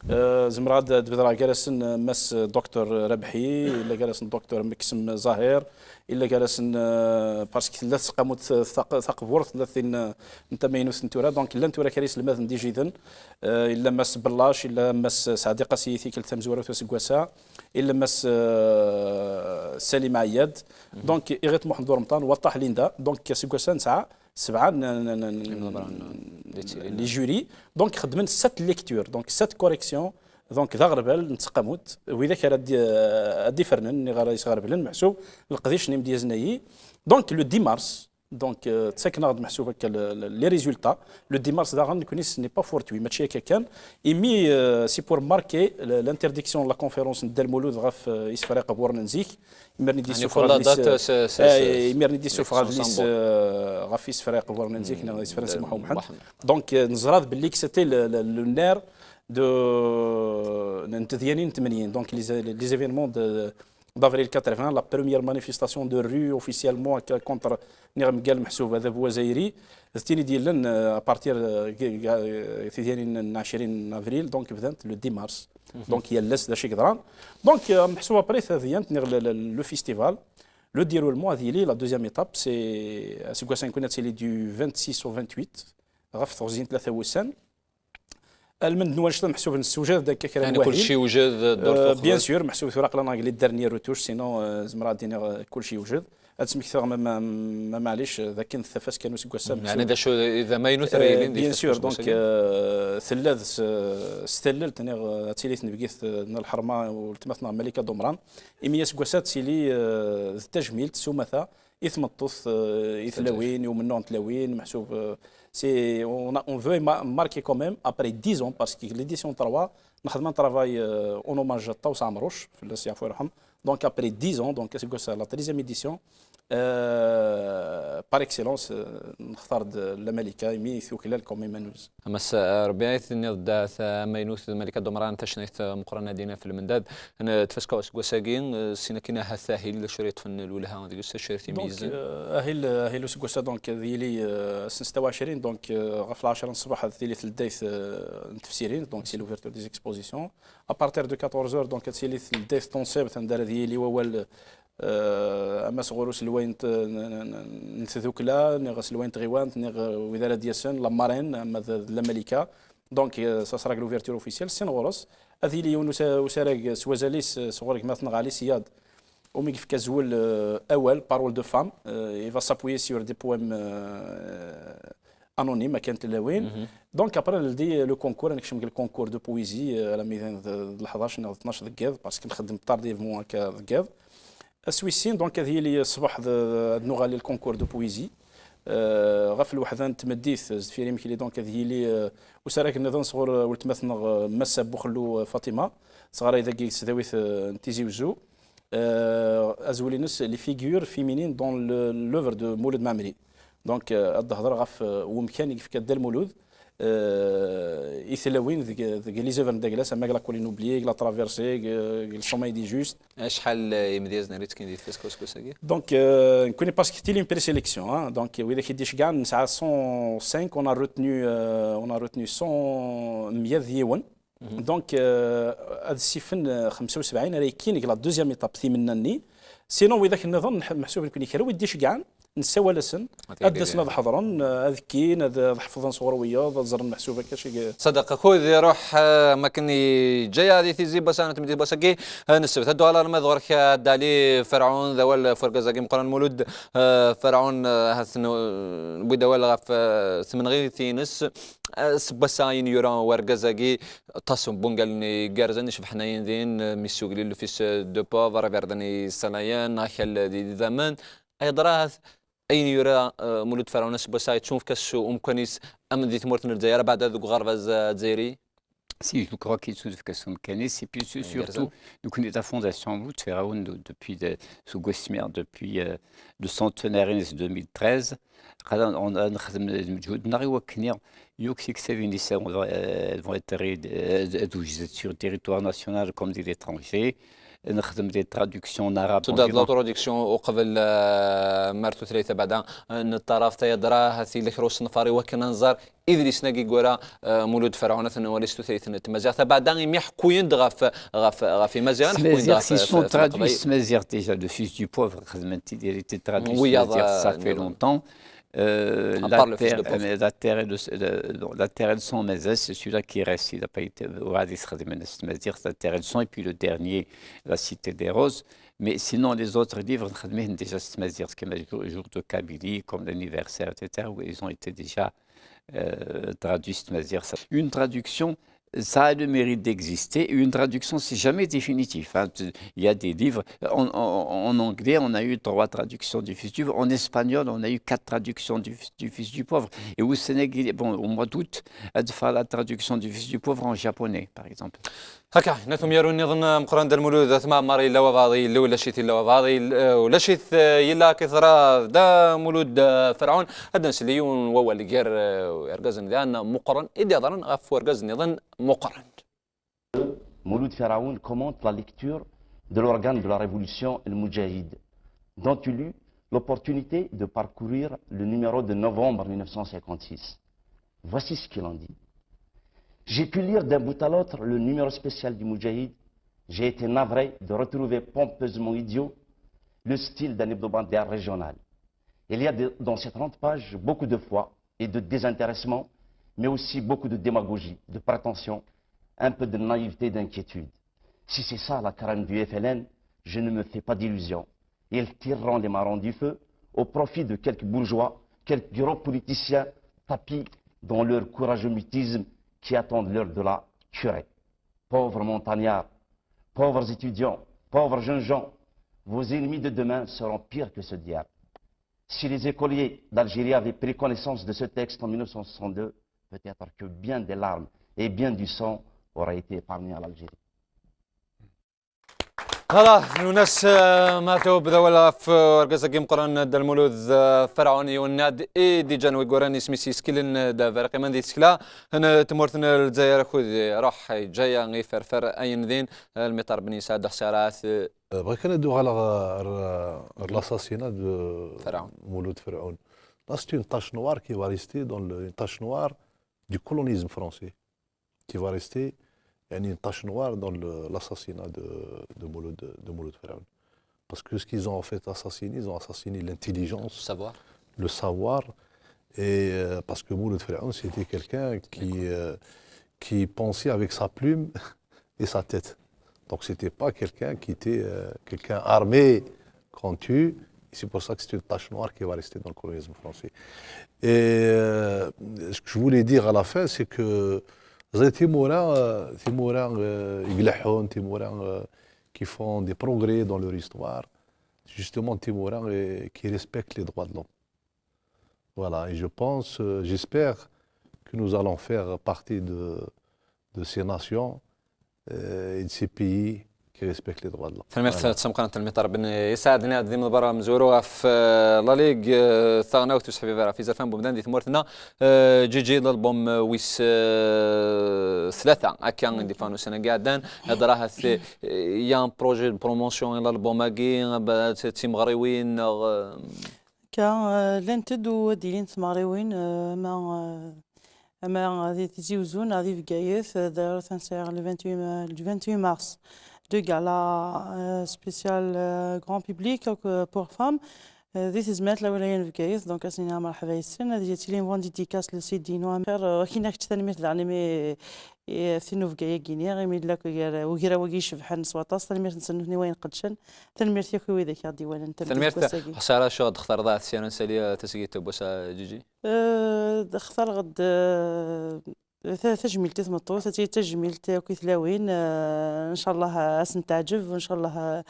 Euh, zemreɣ ad, ad bedreɣ gar-asen, euh, Mass Docteur Rabḥi, illa gar-asen Docteur Meksem Zahir, illa gar-asen, euh, parce que tella tettqamut taq-, taqburt, tella tin, euh, n tamaynut n tura. Donc, llan tura kra iselmaden d ijiden. Euh, illa Mass Bellac, illa Mass Saɛdi Qasi, tikkelt tamezwarut aseggas-a, illa Mass, euh, Salim Ɛeyyad. Donc, iɣit Muḥend Uremṭan, Waṭṭaḥ Linda. Donc, aseggas-a nesɛa sebɛa n, n, n, n, les jurys. Donc, xedmen sept lectures, donc sept corrections. Donc, d aɣerbal n tseqqamut, widak ara d-, ad d-ifernen, niɣ ara yesɣerblen, meḥsub, leqdic n imedyazen-ayi. Donc, le dix mars, donc, euh, ttaken-aɣ-d meḥsub akka le, le, les résultats. Le dix mars daɣen, nekkni, ce n'est pas fortuit, mačči akka kan. Imi, euh, c'est pour marquer le, l'interdiction de la conférence n Dda Lmulud ɣef, euh, isefra iqburen n zik. Imir-nni d-yessufeɣ adlis, eh, imir-nni d-yessufeɣ adlis, eh, ɣef isefra iqburen n zik, neɣ isefra n Si Muḥ Umḥend. Donc, eh, neẓra d belli que c'était le, le, le nerf de, n tedyanin n tmanyin. Donc, les, les événements de, d'avril quatre-vingts, la première manifestation de rue officiellement, akka, contre, niɣ mgal meḥsub adabu azzayri, d tin i d-yellan, eh, à partir, eh, g-, g-, eh, tedyanin n ɛecrin avril, donc, bdant le dix mars. Donc, yal ass d acu i yeḍran. Donc, euh, meḥsub après tadyant, niɣ le, le, le festival, le déroulement, ad yili la deuxième étape, c'est, aseggas-a nekkni ad tili du vingt-six au vingt-huit, ɣef teɣzi n tlata wussan. Almend n wanect-a meḥsub nessewjad-d akka kra n wahil. Kulci yewjed, euh, bien sûr, meḥsub tura aql-aneɣ deg les dernières retouches, sinon, euh, zemreɣ ad d-iniɣ, euh, kulci yewjed. Ad smekteɣ ma, ma, ma, maɛlic, d akken d tafaska n useggas-a. Yeɛni d acu, d amaynut ara yilin di bien sûr, donc, euh, tella d s, s tallelt, niɣ, euh, ad tili tnebgit, euh, n lḥerma n weltma-tneɣ Malika Dumran. Imi aseggas-a ad tili, euh, d tajmilt s umata i tmeṭṭut, euh, i tlawin, i umennuɣ n tlawin, meḥsub, euh, c'est, on a, on veut ma-, marquer quand même, après dix ans, parce que l'édition trois, nexdem un travail, euh, en hommage à Ṭawes Ɛemruc, fell-as yeɛfu yerḥem. Donc, après dix ans, donc, aseggas-a, la treizième édition, euh, par excellence, euh, nextar-d Lamalika, imi tuklal comme imanuz. Ama s-, Rebbi ay tenniḍ-d, ah, ta-, amaynut d Malika Dumran, tacnayt, ah, meqqren ad ina f lmendad. N-, tfaska useggas-agi, eh, sin akin ahat ahil, d acu ara yeṭṭfen lwelha deg-s, acu ara t-imeyyzen? Donc, euh, ahil, ahil useggas-a, donc, ad yili, euh, ass n setta u ɛecrin, donc, euh, ɣef lɛecra n ṣṣbeḥ ad tili tleddayt, euh, n tefsirin, donc, c'est l'ouverture des expositions. À partir de quatorze heures, donc, ad tili tleddayt tunṣibt, anda ara d-yili wawal, euh, ama sɣur uselway n t-, n, n, n, n tdukla, niɣ aselway n tɣiwant, niɣ, euh, wid ara d-yasen, la marraine, ama d, d Lamalika. Donc, euh, ça sera l'ouverture officielle. Sin ɣur-s, ad yili yiwen usa-, usarag s wazal-is, euh, sɣur gma-tneɣ Ali Siyad, umi yefka azwel, euh, awal, parole de femme, euh, il va s'appuyer sur des poèmes, euh, anonymes, akken tlawin. Donc, après, neldi le concours, ad nekcem deg le concours de poésie, euh, alammi d, d, d leḥdac neɣ d tnac deg yiḍ, parce que nxeddem tardivement akka deg yiḍ. Ass wis sin, donc, ad yili ṣṣbeḥ d, ad nuɣal le concours de poésie. Euh, ɣef lweḥda n tmeddit, zdfir imekli, donc, ad yili, euh, usarag nniḍen sɣur, euh, weltma-tneɣ, euh, Massa Buxellu, euh, Fatima, teɣra dagi s tdawit, euh, n Tizi Wezzu. Euh, azwel-ines, les figures féminines dans le, l'œuvre de Mulud Mɛemmri. Donc, euh, ad d-hedreɣ ɣef, euh, wemkan i yefka Dda Lmulud, euh, i tlawin deg, deg les œuvres n Daglas, ama deg La Colline oubliée, deg La Traversée, deg, deg Le Sommeil des Justes. Acḥal, euh, imedyazen ara yettekkin di tfaska useggas-agi? Donc, euh, nekkni parce que tili une présélection, hein. Donc, widak i d-iceggɛen, nesɛa cent cinq, on a retenu, euh, on a retenu cent, meyya d yiwen. Donc, euh, ad sifen, euh, xemsa u sebɛin ara yekkin deg la deuxième étape, timenna-nni. Sinon, widak nniḍen, meḥ-, meḥsub nekkni kra wid d-iceggɛen, nessawal-asen, ad d-asen ad ḥeḍren, euh, ad kkin, ad, ad ḥefḍen sɣur wiyaḍ, ad ẓren meḥsub akka cig. Ṣadaq, akud iruḥ, euh, am akken yeǧǧa-yaɣ di tizi n wass-a, n tmeddit n wass-agi, euh, n ssebt. Ad d-uɣal arma d ɣur-k, euh, Dda Ɛli Ferɛun, d awal ɣef urgaz-agi meqqren Mulud, euh, Ferɛun, euh, ahat n-, newwi-d awal ɣef, euh, tmenɣiwt-ines. Aseggas-a ayen yura wergaz-agi, aṭas n wungalen igerrzen icebḥen ayen din, mi yessuglil le fils de pauvre, iberdan yessalayen, akal d idammen. Ay yeḍra ayen yura, eh, Mulud Ferɛun aseggas-a, yettunefk-as umkan-is am di tmurt n Lezzayer, abeɛda deg uɣerbaz, eh, azzayri? Si, je crois qu'il se fait son mécanisme. Et puis su- surtout, donc on est à Fondation Bout, depuis de, sous Gosmière, depuis euh, le centenaire, c'est deux mille treize. On a, on a, on a, يوك سي كتابين يساو vont être sur le territoire national comme de l'étranger. نخدم des traductions en arabe. Tudad la traduction uqbel mar tutlayt tabɛda n ṭṭaraf tayadra hati la kra usenfar i wakken ad nẓer idlisen-agi gwara Mulud Ferɛun ad nwali s tutlayt n tmaziɣt tabɛda imi ḥkuyen-d ɣef ɣef ɣef imaziɣen ḥkuyen-d ɣef. Ils sont traduits s tmaziɣt déjà, le Fils du Pauvre, xedmen-t-id, il était traduit s tmaziɣt, ça fait longtemps. Euh, la, terre, euh, la terre de, de, non, la terre de son, mais c'est celui-là qui reste, il n'a pas été, voilà, il serait de menace, mais dire la terre de son, et puis le dernier, la cité des roses. Mais sinon, les autres livres, déjà, c'est jour de Kabylie, comme l'anniversaire, et cetera, où ils ont été déjà euh, traduits, c'est une traduction ça a le mérite d'exister. Une traduction, c'est jamais définitif, hein. Il y a des livres. En, en- en anglais, on a eu trois traductions du Fils du Pauvre. En espagnol, on a eu quatre traductions du, du Fils du Pauvre. Et au Sénégal, bon, au mois d'août, elle fera la traduction du Fils du Pauvre en japonais, par exemple. Akka, natum yaru nniḍen meqqren d Lmulud At Mɛemmer, yella wabɛaḍ yella ulac-it, yella wabɛaḍ yella, ulac-it, yella akka yeḍra d Mulud Ferɛun. Ad nsel i yiwen n wawal gar irgazen d meqqren i d-yeḍran ɣef urgaz nniḍen meqqren. Mouloud Feraoun commente la lecture de l'organe de la révolution, El Moudjahid, dont il eut l'opportunité de parcourir le numéro de novembre mille neuf cent cinquante-six. Voici ce qu'il en dit. J'ai pu lire d'un bout à l'autre le numéro spécial du Moudjahid. J'ai été navré de retrouver pompeusement idiot le style d'un hebdomadaire régional. Il y a de- dans ces trente pages beaucoup de foi et de désintéressement, mais aussi beaucoup de démagogie, de prétention, un peu de naïveté, d'inquiétude. Si c'est ça la crème du F L N, je ne me fais pas d'illusions. Ils tireront les marrons du feu au profit de quelques bourgeois, quelques gros politiciens tapis dans leur courageux mutisme qui attendent l'heure de la curée. Pauvres montagnards, pauvres étudiants, pauvres jeunes gens, vos ennemis de demain seront pires que ce diable. Si les écoliers d'Algérie avaient pris connaissance de ce texte en mille neuf cent soixante-deux, peut-être que bien des larmes et bien du sang auraient été épargnés à l'Algérie. Hala, Younes, eh, Matub, d awal ɣef, eh, urgaz-agi meqqren, Dda Lmulud, eh, Ferɛun, yiwen-nniḍ i d-iǧǧan wi yuran isem-is yeskkilen, eh, d aberriq iman di tsekla n tmurt n Lezzayer akud iruḥ, yeǧǧa-yaɣ iferfer ayen din, eh, lmiṭar ben yesɛa d axsarat, eh, Eh, bɣiɣ kan ad uɣaleɣ ɣer, ɣer l'assassinat de Ferɛun. Mouloud Ferhoun. Là, c'est une tache noire qui va rester dans le, une tache noire du colonisme français, qui va rester, يعني, une tache noire dans le, l'assassinat de, de Mouloud, de Mouloud Ferhoun. Parce que ce qu'ils ont en fait assassiné, ils ont assassiné l'intelligence, savoir. Le savoir, et, euh, parce que Mouloud Ferhoun, c'était quelqu'un qui, euh, qui pensait avec sa plume et sa tête. Donc, c'était pas quelqu'un qui était, euh, quelqu'un armé, pointu. Et c'est pour ça que c'est une tache noire qui va rester dans le colonisme français. Et, euh, ce que je voulais dire à la fin, c'est que les Timourin, euh, Timourin, euh, يقلحون, Timourin, euh, qui font des progrès dans leur histoire, justement, Timourin, euh, qui respectent les droits de l'homme. Voilà, et je pense, euh, j'espère que nous allons faire partie de, de ces nations, euh, et de ces pays qui respectent les droits de l'homme. Tanemmirt, voilà. Tameqqrant n lmiṭar ben yesɛa d-nniɣ d imḍebber amezwaru ɣef, eh, La Ligue, eh, taɣnawt useḥbiber ɣef izerfan n umdan di tmurt-nneɣ, eh, Gigi, l'album, eh, wis, eh, tlata, akka i d-iffɣen ussan-agi iɛeddan, eh, d rahat, eh, il y a un projet de promotion i l'album-agi, eh, d timeɣriwin, neɣ, eh, Akka, eh, llant-d u ad d-ilint tmeɣriwin, eh, ama, eh, ama di Tizi Uzzu neɣ di Bgayet, eh, d'ailleurs, atan sɛiɣ le vingt-huit, eh, le vingt-huit mars, deux galas, eh, spécial, eh, grand public, donc, eh, pour femmes, eh, di tezmert la wilaya n Bgayet, donc, ad s-nini merḥba yes-sen, ad tilin bon dédicace le C D-inu, axir, eh, akin ak-, tanemmirt daɣen imi i tin ubgay-agi-nni, imi yella akk gar ugraw-agi icebḥen s waṭas, tanemmirt-nsen nutni wayen qedcen, tanemmirt yakk i widak i ɣ-d-iwalan, tanemmirt deg wass-agi. Xsara acu ɣ-d-textareḍ a Sya Nsalya tasgilt n wass-a, Gigi? Eh, xtareɣ-d, eh, ta-, tajmilt i tmeṭṭut, ad tili tajmilt akk i tlawin, eh, ncallah ad sent-teɛǧeb, ncallah,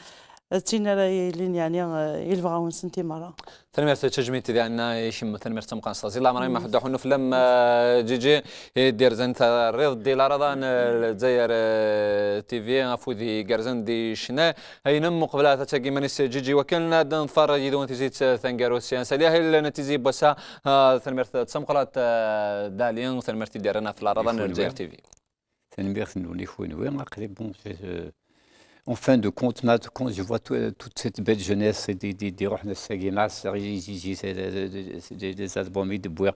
eh, d tin ara yilin, yeɛni, eh, i lebɣawen-nsent i merra. Tanemmirt d tajmilt diɣen i kemm, tanemmirt tameqqrant s Taẓi Leɛmer, ma ḥedd uḥunnu fell-am, eh, Ǧiǧi, i d-irzan terriḍ-d i leɛraḍa n, eh, Lezzayer, eh, T V, afud igerrzen di ccna. Aynem uqbel ad tagi iman-is Ǧiǧi, wakken ad nḍfer yid-wen tizit, eh, taneggarut s Yansali. Ahil n tizi n wass-a, eh, tanemmirt d tameqqrant, eh, Dali, tanemmirt i d-irran ɣef leɛraḍa n Lezzayer T V. Tanemmirt-nwen i kunwi. Aql-i, bon, c'est, euh, en fin de compte, ma, quand je vois tout, euh, toute cette belle jeunesse, des, des, des, des, des albums, des, des, des, des albums, des, des,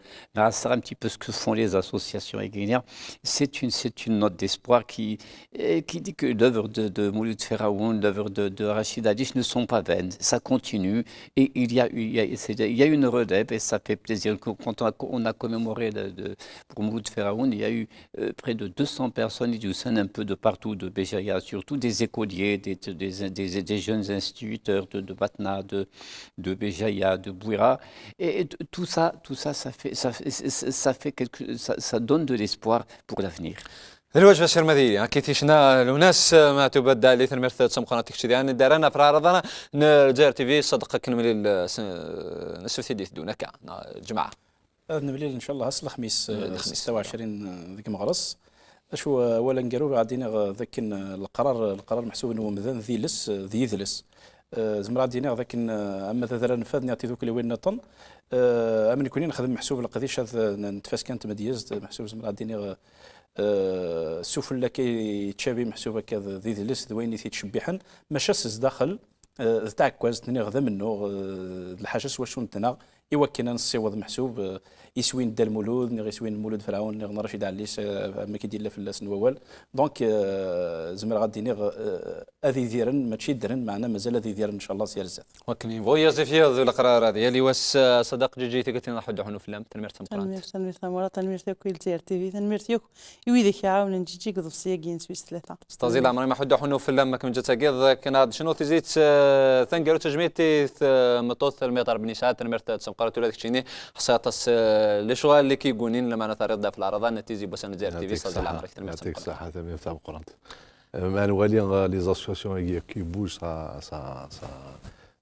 c'est un petit peu ce que font les associations, et cetera. C'est une, c'est une note d'espoir qui, euh, qui dit que l'œuvre de, de Mouloud Feraoun, l'œuvre de, de Rachid Alich ne sont pas vaines. Ça continue et il y a, il y a, c'est, il y a une relève et ça fait plaisir. Quand on a, on a commémoré le, le, pour Mouloud Feraoun, il y a eu euh, près de deux cents personnes, ils descendent un peu de partout, de Béjaïa, surtout des écoliers, des, des, des, des jeunes instituteurs de, de Batna, de, de Béjaïa, de Bouira. Et, et t-, tout ça, tout ça, ça fait, ça, fait- ça fait quelque, ça, ça donne de l'espoir pour l'avenir. Lwajeb asirmadi, akkit icna Lunas, Maɛtub Dali, tanemmirt d tameqqrant i kečč diɣen, d-irran ɣef leɛraḍa n Lezzayer T V, ṣṣadaq akken nemlil, eh, s-, n asebti d-iteddun akka, neɣ lǧemɛa. Ad nemlil, ncallah, ass n lexmis, eh, lexmis, setta u ɛecrin, eh, deg Meɣres. Acu, eh, awal aneggaru, ad d-iniɣ, eh, d akken, eh, leqrar, leqrar meḥsub n wemdan d iles, eh, d yidles. Eh, zemreɣ ad d-iniɣ d akken, eh, ama d adrar n fad, niɣ tidukkliwin nniḍen, eh, ama nekkni nexdem meḥsub leqdic ad, eh, n, n tfaska n tmedyezt, meḥsub zemreɣ ad d-iniɣ, eh, eh, sufell akka yettcabi meḥsub akka d, d idles, d wayen i t-yettcebbiḥen, maca s zdaxel, eh, d taɛekkazt, niɣ d amennuɣ, eh, d lḥaǧa s wacu nettnaɣ, i wakken ad nessiweḍ meḥsub, eh, iswi n Dda Lmulud, niɣ iswi n Mulud Ferɛun, niɣ n Racid Ɛellis, eh, am akken i d-yella fell-asen wawal. Donc, eh, zemreɣ ad d-iniɣ, eh, ad idiren, mačči ddren, meɛna mazal ad idiren, ncallah, s yar zdat. Wakken yebɣu yiẓif yiḍ leqrar ad yali wass, eh, ṣṣadaq Ǧiǧi, tikkelt-nni ad ḥedd uḥunnu fell-am. Tanemmirt tameqqrant. Tanemmirt, tanemmirt a Murat, tanemmirt akk i Lezzayer T V, tanemmirt akk i wid i k-iɛawnen Ǧiǧi deg uḍebsi-agi n Swiss tlata. S Taẓi Leɛmer, ma ḥedd uḥunnu fell-am, akken ǧǧa tagi, akken ad tecnu tizit, eh, taneggarut, tajmilt i tmeṭṭut, Lmiṭ Rebbi Nisɛa, tanemmirt d tameqqrant ula d keččini, ḥṣiɣ aṭas, eh, lecɣal i k-yeggunin, lameɛna terriḍ-d ɣef leɛraḍa n tizi n wass-a n Lezzayer T V, s Taẓi Leɛmer, tanemmirt d tameqqrant. Tanemmirt d tameqqrant. Euh, ma nwali, euh, les associations-agi qui bougent, ça, ça, ça,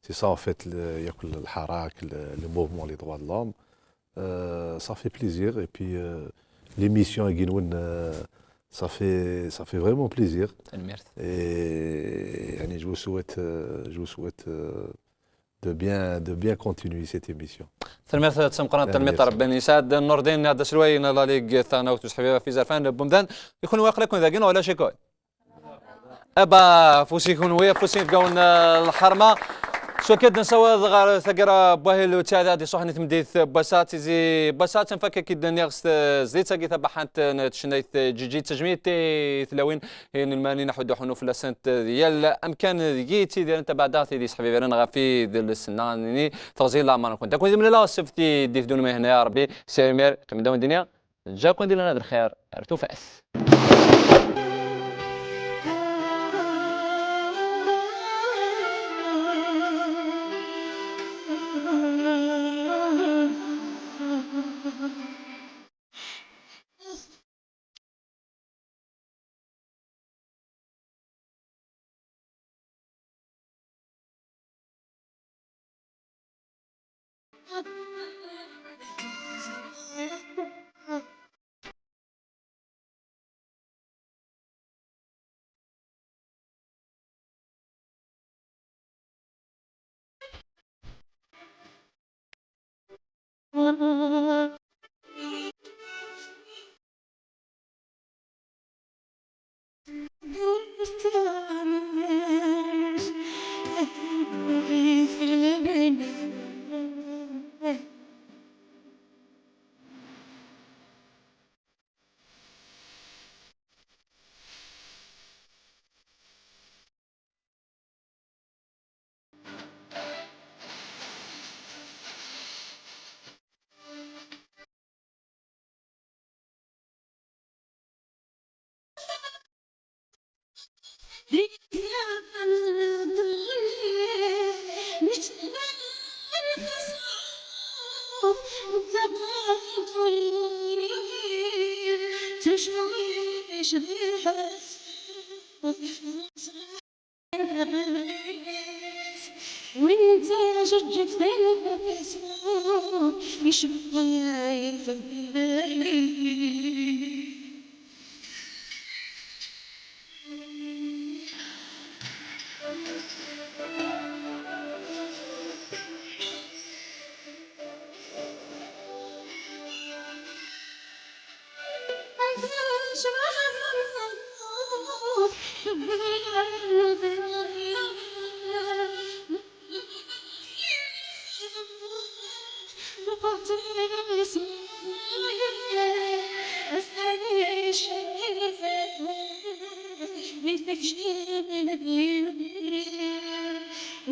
c'est ça en fait, le, yakk lḥarak, le, le mouvement les droits de l'homme. Euh, ça fait plaisir. Et puis, euh, l'émission-agi-nwen, euh, ça fait, ça fait vraiment plaisir. Tanemmirt. Et, yani, je vous souhaite, euh, je vous souhaite, euh, de bien, de bien continuer cette émission. Tanemmirt d tameqqrant, tanemmirt Rebbi Nisɛa. Nurdin, ad aselway n La Ligue, taɣnawt useḥbiba f izerfan n wemdan. I kunwi aql-iken dagi neɣ ulac-iken? Aba, afus i kunwi, afus i yinebgawen, eh, lḥerma. S wakka ad nessaweḍ ɣer taggara n wahil u ttiɛad iṣuḥen i tmeddit n wass-a, tizi n wass-a, ad tt-nfak akken d-nniɣ s tezlit-agi tabaḥant n tcennayt Ǧiǧi, d tajmilt i tlawin inelmanin, aḥuddu ḥunnu fell-asent di yal amkan deg i ttidiren, tabeɛda tid yesḥbibiren ɣef idles-nneɣ, ad nini Teɣzi n leɛmer-nkent. Ad ken-id-mlaleɣ ssebt i d-iteddun, ma ihna Rebbi, s yimir, qqim-d a wen-d-iniɣ, ǧǧa-ken di lehna d lxir, ar tufat.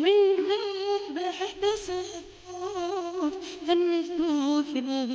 Win bḥebbes d nfufel.